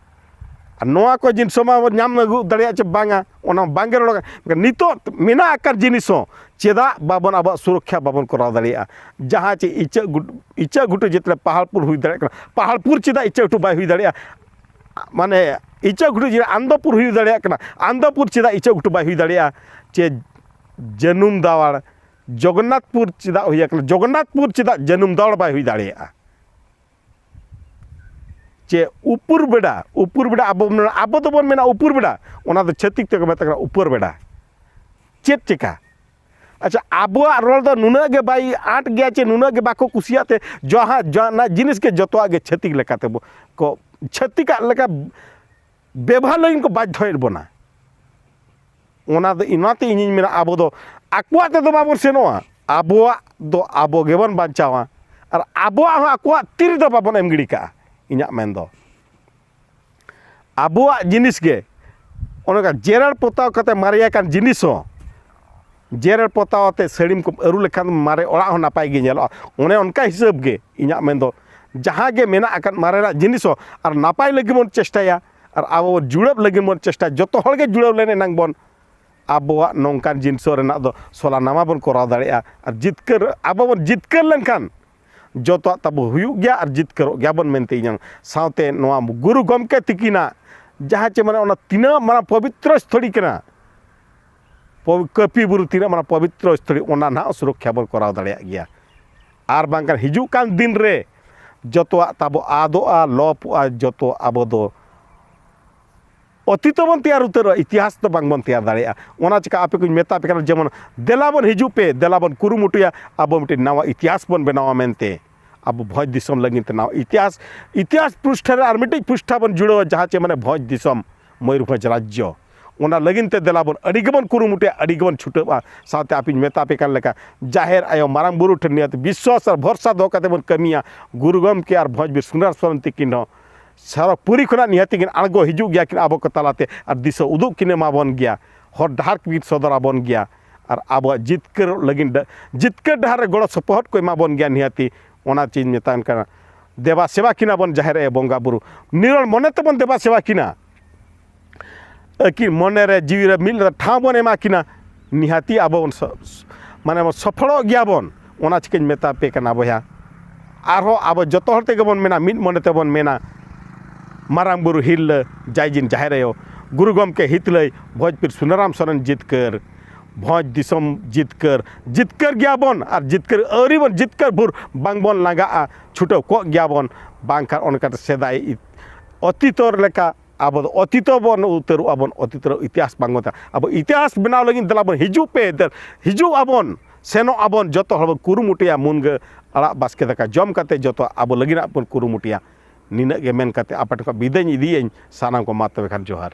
ᱟᱨ ᱱᱚᱣᱟ ᱠᱚ ᱡᱤᱱᱤᱥ ᱢᱟ ᱵᱚᱱ ᱧᱟᱢ ᱟᱹᱜᱩ ᱫᱟᱲᱮᱭᱟᱜ ᱪᱮ ᱵᱟᱝᱟ, ᱚᱱᱟ ᱵᱟᱝᱜᱮ ᱨᱚᱲ ᱠᱟᱱᱟ᱾ ᱱᱤᱛᱚᱜ ᱢᱮᱱᱟᱜ ᱟᱠᱟᱫ ᱡᱤᱱᱤᱥ ᱦᱚᱸ ᱪᱮᱫᱟᱜ ᱵᱟᱵᱚᱱ, ᱟᱵᱚᱣᱟᱜ ᱥᱩᱨᱚᱠᱠᱷᱟ ᱵᱟᱵᱚᱱ ᱠᱚᱨᱟᱣ ᱫᱟᱲᱮᱭᱟᱜᱼᱟ? ᱡᱟᱦᱟᱸ ᱪᱮ ᱤᱪᱟᱹᱜ ᱜᱷᱩᱴ-, ᱤᱪᱟᱹᱜ ᱜᱷᱩᱴᱩ ᱡᱟᱹᱛ ᱨᱮ ᱯᱟᱦᱟᱲᱯᱩᱨ ᱦᱩᱭ ᱫᱟᱲᱮᱭᱟᱜ ᱠᱟᱱᱟ, ᱯᱟᱦᱟᱲᱯᱩᱨ ᱪᱮᱫᱟᱜ ᱤᱪᱟᱹᱜ ᱜᱷᱩᱴᱩ ᱵᱟᱭ ᱦᱩᱭ ᱫᱟᱲᱮᱭᱟᱜᱼᱟ? ᱢᱟᱱᱮ ᱤᱪᱟᱹᱜ ᱜᱷᱩᱴᱩ ᱡᱮ ᱟᱱᱫᱚᱯᱩᱨ ᱦᱩᱭ ᱫᱟᱲᱮᱭᱟᱜ ᱠᱟᱱᱟ, ᱟᱱᱫᱚᱯᱩᱨ ᱪᱮᱫᱟᱜ ᱤᱪᱟᱹᱜ ᱜᱷᱩᱴᱩ ᱵᱟᱭ ᱦᱩᱭ ᱫᱟᱲᱮᱭᱟᱜᱼᱟ? ᱪᱮ ᱡᱟᱹᱱᱩᱢ ᱫᱟᱣᱟᱲ ᱡᱚᱜᱚᱱᱱᱟᱛᱷᱯᱩᱨ ᱪᱮᱫᱟᱜ ᱦᱩᱭ ᱟᱠᱟᱱᱟ, ᱡᱚᱜᱚᱱᱱᱟᱛᱷᱯᱩᱨ ᱪᱮᱫᱟᱜ ᱡᱟᱹᱱᱩᱢ ᱫᱟᱣᱟᱲ ᱵᱟᱭ ᱦᱩᱭ ᱫᱟᱲᱮᱭᱟᱜᱼᱟ? ᱪᱮ ᱩᱯᱩᱨ ᱵᱮᱰᱟ, ᱩᱯᱩᱨ ᱵᱮᱰᱟ ᱟᱵᱚ ᱵᱚᱱ ᱢᱮᱱᱟ, ᱟᱵᱚ ᱫᱚᱵᱚᱱ ᱢᱮᱱᱟ ᱩᱯᱩᱨ ᱵᱮᱰᱟ, ᱚᱱᱟ ᱫᱚ ᱪᱷᱟᱹᱛᱤᱠ ᱛᱮᱠᱚ ᱢᱮᱛᱟᱜ ᱠᱟᱱᱟ ᱩᱯᱚᱨ ᱵᱮᱰᱟ᱾ ᱪᱮᱫ ᱪᱮᱠᱟ? ᱟᱪᱪᱷᱟ, ᱟᱵᱚᱣᱟᱜ ᱨᱚᱲ ᱫᱚ ᱱᱩᱱᱟᱹᱜ ᱜᱮ ᱵᱟᱭ ᱟᱸᱴ ᱜᱮᱭᱟ ᱪᱮ ᱱᱩᱱᱟᱹᱜ ᱜᱮ ᱵᱟᱠᱚ ᱠᱩᱥᱤᱭᱟᱜ ᱛᱮ ᱡᱟᱦᱟᱸ ᱡᱟᱦᱟᱱᱟᱜ ᱡᱤᱱᱤᱥ ᱜᱮ ᱡᱚᱛᱚᱣᱟᱜ ᱜᱮ ᱪᱷᱟᱹᱛᱤᱠ ᱞᱮᱠᱟᱛᱮ ᱵᱚ-, ᱠᱚ ᱪᱷᱟᱹᱛᱤᱠᱟᱜ ᱞᱮᱠᱟ ᱵᱮᱵᱷᱟᱨ ᱞᱟᱹᱜᱤᱫ ᱠᱚ ᱵᱟᱫᱽᱫᱷᱚᱭᱮᱫ ᱵᱚᱱᱟ᱾ ᱚᱱᱟ ᱫᱚ, ᱚᱱᱟᱛᱮ ᱤᱧᱤᱧ ᱢᱮᱱᱟ, ᱟᱵᱚ ᱫᱚ ᱟᱠᱚᱣᱟᱜ ᱛᱮᱫᱚ ᱵᱟᱵᱚᱱ ᱥᱮᱱᱚᱜᱼᱟ, ᱟᱵᱚᱣᱟᱜ ᱫᱚ ᱟᱵᱚ ᱜᱮᱵᱚᱱ ᱵᱟᱧᱪᱟᱣᱟ᱾ ᱟᱨ ᱟᱵᱚᱣᱟᱜ ᱦᱚᱸ ᱟᱠᱚᱣᱟᱜ ᱛᱤ ᱨᱮᱫᱚ ᱵᱟᱵᱚᱱ ᱮᱢ ᱜᱤᱰᱤ ᱠᱟᱜᱼᱟ᱾ ᱤᱧᱟᱹᱜ ᱢᱮᱱ ᱫᱚ ᱟᱵᱚᱣᱟᱜ ᱡᱤᱱᱤᱥ ᱜᱮ, ᱚᱱᱮ ᱚᱱᱠᱟ ᱡᱮᱨᱮᱲ ᱯᱚᱛᱟᱣ ᱠᱟᱛᱮ ᱢᱟᱨᱮ ᱟᱠᱟᱱ ᱡᱤᱱᱤᱥ ᱦᱚᱸ ᱡᱮᱨᱮᱲ ᱯᱚᱛᱟᱣ ᱟᱛᱮ ᱥᱟᱹᱲᱤᱢ ᱠᱚ ᱟᱹᱨᱩ ᱞᱮᱠᱷᱟᱱ ᱢᱟᱨᱮ ᱚᱲᱟᱜ ᱦᱚᱸ ᱱᱟᱯᱟᱭ ᱜᱮ ᱧᱮᱞᱚᱜᱼᱟ᱾ ᱚᱱᱮ ᱚᱱᱠᱟ ᱦᱤᱥᱟᱹᱵ ᱜᱮ ᱤᱧᱟᱹᱜ ᱢᱮᱱ ᱫᱚ, ᱡᱟᱦᱟᱸ ᱜᱮ ᱢᱮᱱᱟᱜ ᱟᱠᱟᱫ ᱢᱟᱨᱮᱱᱟᱜ ᱡᱤᱱᱤᱥ ᱦᱚᱸ ᱟᱨ ᱱᱟᱯᱟᱭ ᱞᱟᱹᱜᱤᱫ ᱵᱚᱱ ᱪᱮᱥᱴᱟᱭᱟ, ᱟᱨ ᱟᱵᱚ ᱵᱚᱱ ᱡᱩᱲᱟᱹᱣ ᱞᱟᱹᱜᱤᱫ ᱵᱚᱱ ᱪᱮᱥᱴᱟᱭᱟ, ᱡᱚᱛᱚ ᱦᱚᱲ ᱜᱮ ᱡᱩᱲᱟᱹᱣ ᱞᱮᱱ ᱮᱱᱟᱝ ᱵᱚᱱ ᱟᱵᱚᱣᱟᱜ ᱱᱚᱝᱠᱟᱱ ᱡᱤᱱᱤᱥ ᱨᱮᱱᱟᱜ ᱫᱚ ᱥᱚᱞᱟ ᱱᱟᱣᱟ ᱵᱚᱱ ᱠᱚᱨᱟᱣ ᱫᱟᱲᱮᱭᱟᱜᱼᱟ᱾ ᱟᱨ ᱡᱤᱛᱠᱟᱹᱨ, ᱟᱵᱚ ᱵᱚᱱ ᱡᱤᱛᱠᱟᱹᱨ ᱞᱮᱱᱠᱷᱟᱱ ᱡᱚᱛᱚᱣᱟᱜ ᱛᱟᱵᱚ ᱦᱩᱭᱩᱜ ᱜᱮᱭᱟ ᱟᱨ ᱡᱤᱛᱠᱟᱹᱨᱚᱜ ᱜᱮᱭᱟ ᱵᱚᱱ ᱢᱮᱱᱛᱮ ᱤᱧᱟᱹᱝ ᱥᱟᱶᱛᱮ ᱱᱚᱣᱟ ᱜᱩᱨᱩ ᱜᱚᱢᱠᱮ ᱛᱤᱠᱤᱱᱟᱜ ᱡᱟᱦᱟᱸ ᱪᱮ ᱢᱟᱱᱮ ᱚᱱᱟ ᱛᱤᱱᱟᱹᱜ ᱢᱟᱨᱟᱝ ᱯᱚᱵᱤᱛᱨᱚ ᱥᱛᱷᱚᱲᱤ ᱠᱟᱱᱟ, ᱯᱚᱵᱤ-, ᱠᱟᱹᱯᱤ ᱵᱩᱨᱩ ᱛᱤᱱᱟᱹᱜ ᱢᱟᱨᱟᱝ ᱯᱚᱵᱤᱛᱨᱚ ᱥᱛᱷᱚᱲᱤ, ᱚᱱᱟ ᱱᱟᱦᱟᱜ ᱥᱩᱨᱚᱠᱠᱷᱟ ᱵᱚᱱ ᱠᱚᱨᱟᱣ ᱫᱟᱲᱮᱭᱟᱜ ᱜᱮᱭᱟ᱾ ᱟᱨ ᱵᱟᱝᱠᱷᱟᱱ ᱦᱤᱡᱩᱜ ᱠᱟᱱ ᱫᱤᱱ ᱨᱮ ᱡᱚᱛᱚᱣᱟᱜ ᱛᱟᱵᱚ ᱟᱫᱚᱜᱼᱟ, ᱞᱚᱯᱚᱜᱼᱟ, ᱡᱚᱛᱚ ᱟᱵᱚ ᱫᱚ ᱚᱛᱤᱛ ᱵᱚᱱ ᱛᱮᱭᱟᱨ ᱩᱛᱟᱹᱨᱚᱜᱼᱟ, ᱤᱛᱤᱦᱟᱥ ᱫᱚ ᱵᱟᱝ ᱵᱚᱱ ᱛᱮᱭᱟᱨ ᱫᱟᱲᱮᱭᱟᱜᱼᱟ᱾ ᱚᱱᱟ ᱪᱤᱠᱟ ᱟᱯᱮ ᱠᱚᱧ ᱢᱮᱛᱟ ᱯᱮ ᱠᱟᱱᱟ, ᱡᱮᱢᱚᱱ ᱫᱮᱞᱟ ᱵᱚᱱ ᱦᱤᱡᱩᱜ ᱯᱮ, ᱫᱮᱞᱟ ᱵᱚᱱ ᱠᱩᱨᱩᱢᱩᱴᱩᱭᱟ, ᱟᱵᱚ ᱢᱤᱫᱴᱮᱱ ᱱᱟᱣᱟ ᱤᱛᱤᱦᱟᱥ ᱵᱚᱱ ᱵᱮᱱᱟᱣᱟ ᱢᱮᱱᱛᱮ᱾ ᱟᱵᱚ ᱵᱷᱚᱸᱡᱽ ᱫᱤᱥᱚᱢ ᱞᱟᱹᱜᱤᱫ ᱛᱮ ᱱᱟᱣᱟ ᱤᱛᱤᱦᱟᱥ, ᱤᱛᱤᱦᱟᱥ ᱯᱨᱤᱥᱴᱷᱟ ᱨᱮ ᱟᱨ ᱢᱤᱫᱴᱤᱡ ᱯᱨᱤᱥᱴᱷᱟ ᱵᱚᱱ ᱡᱩᱲᱟᱹᱣᱟ, ᱡᱟᱦᱟᱸ ᱪᱮ ᱢᱟᱱᱮ ᱵᱷᱚᱸᱡᱽ ᱫᱤᱥᱚᱢ, ᱢᱚᱭᱩᱨᱵᱷᱚᱸᱡᱽ ᱨᱟᱡᱽᱡᱚ᱾ ᱚᱱᱟ ᱞᱟᱹᱜᱤᱫ ᱛᱮ ᱫᱮᱞᱟ ᱵᱚᱱ ᱟᱹᱰᱤ ᱜᱮᱵᱚᱱ ᱠᱩᱨᱩᱢᱩᱴᱩᱭᱟ, ᱟᱹᱰᱤ ᱜᱮᱵᱚᱱ ᱪᱷᱩᱴᱟᱹᱜᱼᱟ᱾ ᱥᱟᱶᱛᱮ ᱟᱯᱮᱧ ᱢᱮᱛᱟ ᱯᱮ ᱠᱟᱱ ᱞᱮᱠᱟ, ᱡᱟᱦᱮᱨ ᱟᱭᱳ, ᱢᱟᱨᱟᱝ ᱵᱩᱨᱩ ᱴᱷᱮᱱ ᱱᱤᱭᱟᱹᱛᱮ ᱵᱤᱥᱣᱟᱥ ᱟᱨ ᱵᱷᱚᱨᱥᱟ ᱫᱚᱦᱚ ᱠᱟᱛᱮ ᱵᱚᱱ ᱠᱟᱹᱢᱤᱭᱟ᱾ ᱜᱩᱨᱩ ᱜᱚᱢᱠᱮ ᱟᱨ ᱵᱷᱚᱸᱡᱽ ᱵᱤᱨ ᱥᱩᱱᱟᱨ ᱥᱚᱨᱮᱱ ᱛᱤᱠᱤᱱ ᱦᱚᱸ ᱥᱟᱨᱟ ᱯᱩᱨᱤ ᱠᱷᱚᱱᱟᱜ ᱱᱤᱦᱟᱹᱛᱤ ᱠᱤᱱ ᱟᱬᱜᱚ ᱦᱤᱡᱩᱜ ᱜᱮᱭᱟ ᱠᱤᱱ ᱟᱵᱚ ᱠᱚ ᱛᱟᱞᱟᱛᱮ, ᱟᱨ ᱫᱤᱥᱟᱹ ᱩᱫᱩᱜ ᱠᱤᱱ ᱮᱢᱟ ᱵᱚᱱ ᱜᱮᱭᱟ, ᱦᱚᱨ ᱰᱟᱦᱟᱨ ᱠᱤᱱ ᱥᱚᱫᱚᱨ ᱟᱵᱚᱱ ᱜᱮᱭᱟ, ᱟᱨ ᱟᱵᱚᱣᱟᱜ ᱡᱤᱛᱠᱟᱹᱨᱚᱜ ᱞᱟᱹᱜᱤᱫ ᱰᱟ-, ᱡᱤᱛᱠᱟᱹᱨ ᱰᱟᱦᱟᱨ ᱨᱮ ᱜᱚᱲᱚ ᱥᱚᱯᱚᱦᱚᱫ ᱠᱚ ᱮᱢᱟ ᱵᱚᱱ ᱜᱮᱭᱟ ᱱᱤᱦᱟᱹᱛᱤ᱾ ᱚᱱᱟ ᱪᱮᱧ ᱢᱮᱛᱟᱜ ᱠᱟᱱᱟ, ᱫᱮᱵᱟ ᱥᱮᱵᱟ ᱠᱤᱱᱟ ᱵᱚᱱ ᱡᱟᱦᱮᱨ ᱟᱭᱳ ᱵᱚᱸᱜᱟ ᱵᱩᱨᱩ, ᱱᱤᱨᱚᱲ ᱢᱚᱱᱮ ᱛᱮᱵᱚᱱ ᱫᱮᱵᱟ ᱥᱮᱵᱟ ᱠᱤᱱᱟ᱾ ᱟᱹᱠᱤᱱ ᱢᱚᱱᱮ ᱨᱮ ᱡᱤᱣᱤ ᱨᱮ ᱢᱤᱫ ᱞᱮᱠᱟ ᱴᱷᱟᱶ ᱵᱚᱱ ᱮᱢᱟ ᱠᱤᱱᱟ, ᱱᱤᱦᱟᱹᱛᱤ ᱟᱵᱚ ᱵᱚᱱ ᱥᱚ-, ᱢᱟᱱᱮ ᱵᱚᱱ ᱥᱚᱯᱷᱚᱞᱚᱜ ᱜᱮᱭᱟ ᱵᱚᱱ᱾ ᱚᱱᱟ ᱪᱤᱠᱟᱹᱧ ᱢᱮᱛᱟ ᱯᱮ ᱠᱟᱱᱟ ᱵᱚᱭᱦᱟ, ᱟᱨᱦᱚᱸ ᱟᱵᱚ ᱡᱚᱛᱚ ᱦᱚᱲ ᱛᱮᱜᱮ ᱵᱚᱱ ᱢᱮᱱᱟ, ᱢᱤᱫ ᱢᱚᱱᱮ ᱛᱮᱵᱚᱱ ᱢᱮᱱᱟ, ᱢᱟᱨᱟᱝ ᱵᱩᱨᱩ ᱦᱤᱨᱞᱟᱹ ᱡᱟᱭᱡᱤᱱ ᱡᱟᱦᱮᱨ ᱟᱭᱳ, ᱜᱩᱨᱩ ᱜᱚᱢᱠᱮ ᱦᱤᱛᱞᱟᱹᱭ, ᱵᱷᱚᱡᱽᱯᱤᱨ ᱥᱩᱱᱟᱨᱟᱢ ᱥᱚᱨᱮᱱ ᱡᱤᱛᱠᱟᱹᱨ, ᱵᱷᱚᱸᱡᱽ ᱫᱤᱥᱚᱢ ᱡᱤᱛᱠᱟᱹᱨ, ᱡᱤᱛᱠᱟᱹᱨ ᱜᱮᱭᱟ ᱵᱚᱱ ᱟᱨ ᱡᱤᱛᱠᱟᱹᱨ ᱟᱹᱣᱨᱤ ᱵᱚᱱ ᱡᱤᱛᱠᱟᱹᱨ ᱵᱷᱳᱨ ᱵᱟᱝ ᱵᱚᱱ ᱞᱟᱸᱜᱟᱜᱼᱟ, ᱪᱷᱩᱴᱟᱹᱣ ᱠᱚᱜ ᱜᱮᱭᱟ ᱵᱚᱱ᱾ ᱵᱟᱝᱠᱷᱟᱱ ᱚᱱᱠᱟᱛᱮ ᱥᱮᱫᱟᱭ ᱚᱛᱤᱛᱚᱨ ᱞᱮᱠᱟ ᱟᱵᱚ ᱫᱚ ᱚᱛᱤᱛᱚ ᱵᱚᱱ ᱩᱛᱟᱹᱨᱚᱜᱼᱟ ᱵᱚᱱ, ᱚᱛᱤᱛᱚ ᱨᱮ ᱤᱛᱤᱦᱟᱥ ᱵᱟᱝ ᱵᱚᱱ ᱛᱟᱦᱮᱸ᱾ ᱟᱵᱚ ᱤᱛᱤᱦᱟᱥ ᱵᱮᱱᱟᱣ ᱞᱟᱹᱜᱤᱫ ᱫᱮᱞᱟ ᱵᱚᱱ ᱦᱤᱡᱩᱜ ᱯᱮ, ᱫᱮ-, ᱦᱤᱡᱩᱜ ᱟᱵᱚᱱ, ᱥᱮᱱᱚᱜ ᱟᱵᱚᱱ, ᱡᱚᱛᱚ ᱦᱚᱲ ᱵᱚᱱ ᱠᱩᱨᱩᱢᱩᱴᱩᱭᱟ, ᱢᱩᱱᱜᱟᱹ ᱟᱲᱟᱜ ᱵᱟᱥᱠᱮ ᱫᱟᱠᱟ ᱡᱚᱢ ᱠᱟᱛᱮ ᱡᱚᱛᱚ ᱟᱵᱚ ᱞᱟᱹᱜᱤᱫ ᱵᱚᱱ ᱠᱩᱨᱩᱢᱩᱴᱩᱭᱟ᱾ ᱱᱤᱱᱟᱹᱜ ᱜᱮ ᱢᱮᱱ ᱠᱟᱛᱮ ᱟᱯᱮ ᱴᱷᱮᱱ ᱠᱷᱚᱱ ᱵᱤᱫᱟᱹᱭ ᱤᱧ ᱤᱫᱤᱭᱟᱹᱧ᱾ ᱥᱟᱱᱟᱢ ᱠᱚ ᱢᱟ ᱛᱚᱵᱮ ᱠᱷᱟᱱ ᱡᱚᱦᱟᱨ᱾